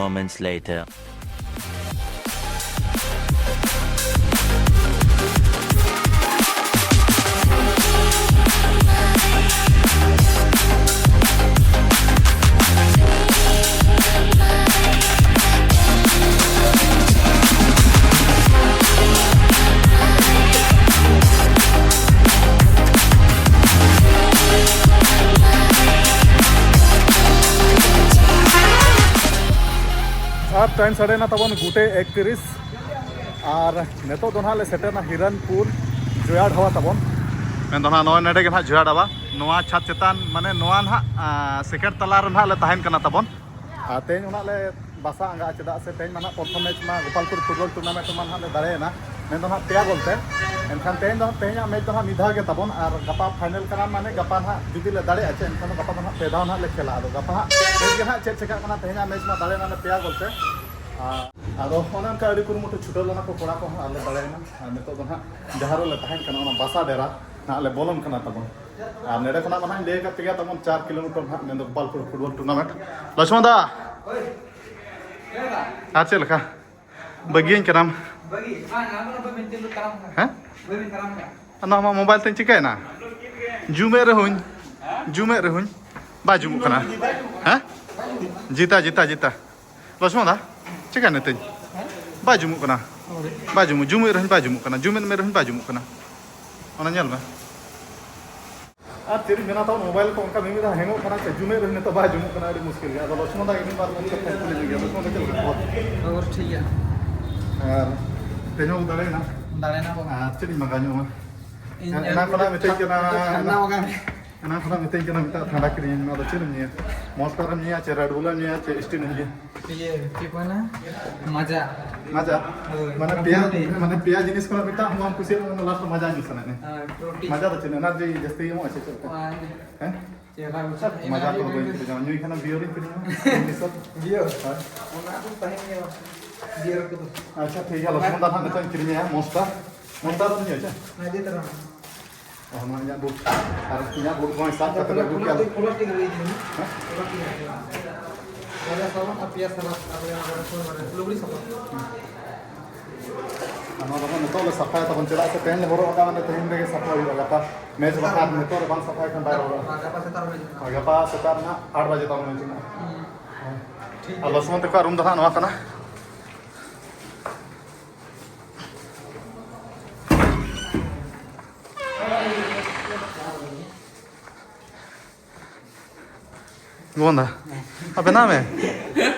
moments later. ᱟᱨ time ᱥᱟᱰᱮᱭᱮᱱᱟ ᱛᱟᱵᱚᱱ ᱜᱚᱴᱮ ᱮᱠᱛᱤᱨᱤᱥ᱾ ᱟᱨ ᱱᱤᱛᱚᱜ ᱫᱚ ᱱᱟᱦᱟᱜ ᱞᱮ ᱥᱮᱴᱮᱨᱱᱟ ᱦᱤᱨᱟᱱᱯᱩᱨ ᱡᱚᱭᱟ ᱰᱷᱟᱵᱟ ᱛᱟᱵᱚᱱ᱾ ᱢᱮᱱᱫᱚ ᱱᱟᱦᱟᱜ ᱱᱚᱜᱼᱚᱭ ᱱᱚᱰᱮ ᱜᱮ ᱱᱟᱦᱟᱜ ᱡᱚᱭᱟ ᱰᱷᱟᱵᱟ, ᱱᱚᱣᱟ ᱪᱷᱟᱫᱽ ᱪᱮᱛᱟᱱ, ᱢᱟᱱᱮ ᱱᱚᱣᱟ ᱱᱟᱦᱟᱜ, ᱟᱸ, second ᱛᱟᱞᱟ ᱨᱮ ᱱᱟᱦᱟᱜ ᱞᱮ ᱛᱟᱦᱮᱱ ᱠᱟᱱᱟ ᱛᱟᱵᱚᱱ᱾ ᱟᱨ ᱛᱮᱦᱮᱧ ᱩᱱᱟᱹᱜ ᱞᱮ ᱵᱟᱥᱟ ᱟᱸᱜᱟᱜᱼᱟ, ᱪᱮᱫᱟᱜ ᱥᱮ ᱛᱮᱦᱮᱧ ᱢᱟ ᱱᱟᱦᱟᱜ ᱯᱨᱚᱛᱷᱚᱢ match ᱢᱟ ᱜᱳᱯᱟᱞᱯᱩᱨ football tournament ᱨᱮᱢᱟ ᱱᱟᱦᱟᱜ ᱞᱮ ᱫᱟᱲᱮᱭᱮᱱᱟ, ᱢᱮᱱᱫᱚ ᱱᱟᱦᱟᱜ ᱯᱮᱭᱟ ᱜᱳᱞ ᱛᱮ᱾ ᱮᱱᱠᱷᱟᱱ ᱛᱮᱦᱮᱧ ᱫᱚ, ᱛᱮᱦᱮᱧᱟᱜ match ᱫᱚ ᱱᱟᱦᱟᱜ ᱢᱤᱫ ᱫᱷᱟᱣ ᱜᱮ ᱛᱟᱵᱚᱱ, ᱟᱨ ᱜᱟᱯᱟ final ᱠᱟᱱᱟ, ᱢᱟᱱᱮ ᱜᱟᱯᱟ ᱱᱟᱦᱟᱜ ᱡᱩᱫᱤ ᱞᱮ ᱫᱟᱲᱮᱭᱟᱜᱼᱟ ᱪᱮ, ᱮᱱᱠᱷᱟᱱ ᱫᱚ ᱜᱟᱯᱟ ᱫᱚ ᱱᱟᱦᱟᱜ ᱯᱮ ᱫᱷᱟᱣ ᱱᱟᱦᱟᱜ ᱞᱮ ᱠᱷᱮᱞᱟ᱾ ᱟᱫᱚ ᱜᱟᱯᱟ ᱦᱟᱸᱜ ᱧᱮᱞ ᱜᱮ ᱱᱟᱦᱟᱜ ᱪᱮᱫ ᱪᱮᱠᱟᱜ ᱠᱟᱱᱟ, ᱛᱮᱦᱮᱧᱟᱜ match ᱢᱟ ᱫᱟᱲᱮᱭᱮᱱᱟ ᱞᱮ ᱯᱮᱭᱟ ᱜᱳᱞ ᱛᱮ᱾ ᱟᱨ ᱟᱫᱚ ᱚᱱᱮ ᱚᱱᱠᱟ ᱟᱹᱰᱤ ᱠᱩᱨᱩᱢᱩᱴᱩ ᱪᱷᱩᱴᱟᱹᱣ ᱞᱮᱱᱟ ᱠᱚ ᱠᱚᱲᱟ ᱠᱚᱦᱚᱸ, ᱟᱨ ᱞᱮ ᱫᱟᱲᱮᱭᱮᱱᱟ᱾ ᱟᱨ ᱱᱤᱛᱚᱜ ᱫᱚ ᱱᱟᱦᱟᱜ ᱡᱟᱦᱟᱸ ᱨᱮᱞᱮ ᱛᱟᱦᱮᱱ ᱠᱟᱱᱟ, ᱚᱱᱟ ᱵᱟᱥᱟ ᱰᱮᱨᱟ ᱱᱟᱦᱟᱜ ᱞᱮ ᱵᱚᱞᱚᱱ ᱠᱟᱱᱟ ᱛᱟᱵᱚᱱ᱾ ᱟᱨ ᱱᱚᱰᱮ ᱠᱷᱚᱱᱟᱜ ᱢᱟ ᱱᱟᱦᱟᱜ ᱤᱧ ᱞᱟᱹᱭ ᱟᱠᱟᱫ ᱯᱮᱜᱮᱭᱟ ᱛᱟᱵᱚᱱ ᱪᱟᱨ ᱠᱤᱞᱳᱢᱤᱴᱟᱨ ᱱᱟᱦᱟᱜ, ᱢᱮᱱᱫᱚ ᱜᱳᱯᱟᱞᱯᱩᱨ football tournament᱾ ᱞᱚᱪᱷᱢᱚᱱ ᱫᱟ, ᱟᱨ ᱪᱮᱫ ᱞᱮᱠᱟ? ᱵᱟᱹᱜᱤᱭᱟᱹᱧ ᱠᱟᱱᱟᱢ? ᱦᱮᱸ? ᱱᱚᱣᱟ ᱢᱟ mobile ᱛᱤᱧ ᱪᱤᱠᱟᱹᱭᱮᱱᱟ? Zoom ᱮᱫ ᱨᱮᱦᱚᱸᱧ, zoom ᱮᱫ ᱨᱮᱦᱚᱸᱧ, ᱵᱟᱭ zoom ᱚᱜ ᱠᱟᱱᱟ᱾ ᱦᱮᱸ? ᱡᱤᱛᱟ, ᱡᱤᱛᱟ, ᱡᱤᱛᱟ᱾ ᱞᱚᱪᱷᱢᱚᱱ ᱫᱟ, ᱪᱤᱠᱟᱹᱭᱮᱱᱟ ᱛᱤᱧ? ᱵᱟᱭ zoom ᱚᱜ ᱠᱟᱱᱟ᱾ ᱵᱟᱭ zoom, zoom ᱮᱫ ᱨᱮᱦᱚᱸᱧ ᱵᱟᱭ zoom ᱚᱜ ᱠᱟᱱᱟ, zoom ᱮᱫ ᱢᱮ ᱨᱮᱦᱚᱸᱧ ᱵᱟᱭ zoom ᱚᱜ ᱠᱟᱱᱟ᱾ ᱚᱱᱟ ᱧᱮᱞ ᱢᱮ᱾ ᱟᱨ ᱪᱮᱫ ᱤᱧ ᱢᱮᱱᱟ, ᱛᱟᱵᱚᱱ mobile ᱠᱚ ᱚᱱᱠᱟ ᱢᱤᱢᱤᱫ ᱫᱷᱟᱣ ᱦᱮᱝᱚᱜ ᱠᱟᱱᱟ ᱥᱮ, zoom ᱮᱫ ᱨᱮᱦᱚᱸ ᱱᱤᱛᱚᱜ ᱵᱟᱭ zoom ᱚᱜ ᱠᱟᱱᱟ, ᱟᱹᱰᱤ ᱢᱩᱥᱠᱤᱞ ᱜᱮᱭᱟ᱾ ᱟᱫᱚ ᱞᱚᱪᱷᱢᱚᱱ ᱫᱟ ᱜᱮ ᱢᱤᱫ ᱵᱟᱨ ᱠᱚ ᱠᱟᱛᱷᱟ ᱠᱩᱞᱤ ᱞᱮᱜᱮ, ᱞᱚᱪᱷᱢᱚᱱ ᱫᱟ ᱪᱮᱫ ᱞᱮᱠᱟ ᱠᱷᱚᱵᱚᱨ? ᱠᱷᱚᱵᱚᱨ ᱴᱷᱤᱠ ᱜᱮᱭᱟ᱾ ᱟᱨ ᱛᱮᱦᱮᱧ ᱦᱚᱸ ᱫᱟᱲᱮᱭᱮᱱᱟ? ᱫᱟᱲᱮᱭᱮᱱᱟ ᱵᱚᱱ᱾ ᱟᱨ ᱪᱮᱫ ᱤᱧ ᱢᱟᱸᱜᱟ ᱧᱚᱜ ᱟᱢᱟ? ᱤᱧ ᱮᱱᱟ ᱠᱷᱚᱱᱟᱜ ᱢᱤᱫᱴᱮᱡ ᱢᱤᱛᱟᱹᱧ ᱠᱟᱱᱟ, ᱴᱷᱟᱱᱰᱟ ᱮᱱᱟ, ᱢᱟᱸᱜᱟ ᱢᱮ᱾ ᱮᱱᱟ ᱠᱷᱚᱱᱟᱜ ᱢᱤᱛᱟᱹᱧ ᱠᱟᱱᱟ ᱢᱤᱫᱴᱟᱝ ᱴᱷᱟᱱᱰᱟ ᱠᱤᱨᱤᱧ ᱟᱹᱧ ᱢᱮ, ᱟᱫᱚ ᱪᱮᱫ ᱮᱢ ᱧᱩᱭᱟ? Monster ᱮᱢ ᱧᱩᱭᱟ ᱪᱮ Red Bull ᱮᱢ ᱧᱩᱭᱟ ᱪᱮ Sting ᱮᱢ ᱧᱩᱭᱟ? ᱤᱭᱟᱹ, ᱪᱮᱫ ᱠᱚ ᱢᱮᱱᱟ? ᱢᱟᱡᱟ᱾ ᱢᱟᱡᱟ? ᱦᱳᱭ, ᱢᱟᱱᱮ ᱚᱱᱟ ᱯᱮᱭᱟ, ᱯᱨᱳᱴᱤᱱ᱾ ᱢᱟᱱᱮ ᱯᱮᱭᱟ ᱡᱤᱱᱤᱥ ᱠᱷᱚᱱᱟᱜ ᱢᱤᱫᱴᱟᱝ ᱦᱚᱸ ᱵᱟᱢ ᱠᱩᱥᱤᱭᱟᱜ ᱠᱟᱱᱟ, last ᱨᱮ ᱢᱟᱡᱟ ᱧᱩ ᱥᱟᱱᱟᱭᱮᱫ ᱢᱮᱭᱟ᱾ ᱦᱳᱭ, ᱯᱨᱳᱴᱤᱱ᱾ ᱢᱟᱡᱟ ᱫᱚ ᱪᱮᱫ, energy ᱡᱟᱹᱥᱛᱤ ᱮᱢᱚᱜᱼᱟ ᱥᱮ ᱪᱮᱫ ᱞᱮᱠᱟ? ᱦᱳᱭ᱾ ᱦᱮᱸ? ᱪᱮᱦᱨᱟ ᱵᱩᱡᱷᱟᱹᱜᱼᱟ᱾ ᱢᱟᱡᱟ ᱠᱚᱫᱚ ᱵᱟᱹᱧ ᱠᱤᱨᱤᱧᱟ, ᱧᱩᱭ ᱠᱷᱟᱱᱮᱢ beer ᱤᱧ ᱠᱤᱨᱤᱧᱟ᱾ ᱵᱤᱭᱟᱨ? ᱦᱳᱭ᱾ ᱚᱱᱟ ᱠᱚ ᱛᱟᱦᱮᱱ ᱜᱮᱭᱟ, ᱵᱤᱭᱟᱨ ᱠᱚᱫᱚ᱾ ᱟᱪᱪᱷᱟ, ᱴᱷᱤᱠ ᱜᱮᱭᱟ, ᱞᱚᱠᱥᱢᱚᱱ ᱫᱟ ᱱᱟᱦᱟᱜ ᱱᱤᱛᱚᱜ ᱤᱧ ᱠᱤᱨᱤᱧᱟᱭᱟ Monster᱾ Monster ᱫᱚ ᱧᱩᱭᱟ ᱪᱮ? ᱦᱮᱸ, ᱤᱫᱤ ᱛᱟᱨᱟ ᱢᱮ᱾ ᱚ, ᱱᱚᱣᱟ ᱤᱧᱟᱹᱜ ᱵᱩᱴ᱾ ᱟᱨ ᱤᱧᱟᱹᱜ ᱵᱩᱴ ᱠᱚᱦᱚᱸ ᱥᱟᱵ ᱠᱟᱛᱮ ᱞᱮ ᱟᱹᱜᱩ ᱠᱮᱭᱟ᱾ ᱯᱞᱟᱥᱴᱤᱠ, ᱯᱞᱟᱥᱴᱤᱠ ᱨᱮ ᱤᱫᱤ ᱢᱮ᱾ ᱦᱮᱸ? ᱯᱞᱟᱥᱴᱤᱠ ᱨᱮ᱾ ᱵᱟᱨᱭᱟ ᱥᱟᱵᱚᱱ ᱟᱨ ᱯᱮᱭᱟ ᱥᱟᱨᱟᱯ ᱟᱨ ᱵᱟᱨᱭᱟ ᱚᱱᱟ ᱠᱚᱨᱮ ᱥᱩᱱᱩᱢ ᱢᱟᱱᱮ ᱞᱩᱜᱽᱲᱤ ᱥᱟᱵᱚᱱ᱾ ᱟᱨ ᱱᱚᱣᱟ ᱫᱚ ᱱᱤᱛᱚᱜ ᱞᱮ ᱥᱟᱯᱷᱟᱭᱟ, ᱛᱚᱠᱷᱚᱱ ᱪᱮᱫᱟᱜ ᱥᱮ ᱛᱮᱦᱮᱧ ᱞᱮ ᱦᱚᱨᱚᱜ ᱟᱠᱟᱫ, ᱢᱟᱱᱮ ᱛᱮᱦᱮᱧ ᱨᱮᱜᱮ ᱥᱟᱯᱷᱟ ᱦᱩᱭᱩᱜᱼᱟ, ᱜᱟᱯᱟ ᱢᱮᱪ ᱵᱟᱠᱷᱟᱱ ᱱᱤᱛᱚᱜ ᱨᱮ ᱵᱟᱝ ᱥᱟᱯᱷᱟᱭ ᱠᱷᱟᱱ ᱵᱟᱭ ᱨᱚᱦᱚᱲᱚᱜᱼᱟ᱾ ᱟᱨ ᱜᱟᱯᱟ ᱥᱮᱛᱟᱜ ᱨᱮ ᱢᱮᱪ ᱢᱮᱱᱟᱜᱼᱟ᱾ ᱦᱳᱭ, ᱜᱟᱯᱟ ᱥᱮᱛᱟᱜ ᱨᱮᱱᱟᱜ ᱟᱴ ᱵᱟᱡᱮ ᱛᱟᱵᱚᱱ ᱢᱮᱪ ᱢᱮᱱᱟᱜᱼᱟ᱾ ᱦᱩᱸ᱾ ᱴᱷᱤᱠ ᱟᱨ ᱜᱮᱭᱟ᱾ ᱞᱚᱥᱢᱚᱱ ᱛᱟᱠᱚᱣᱟᱜ ᱨᱩᱢ ᱫᱚ ᱦᱟᱸᱜ ᱱᱚᱣᱟ ᱠᱟᱱᱟ᱾ ᱜᱚᱱᱫᱟ᱾ ᱟ, ᱵᱮᱱᱟᱣ ᱢᱮ᱾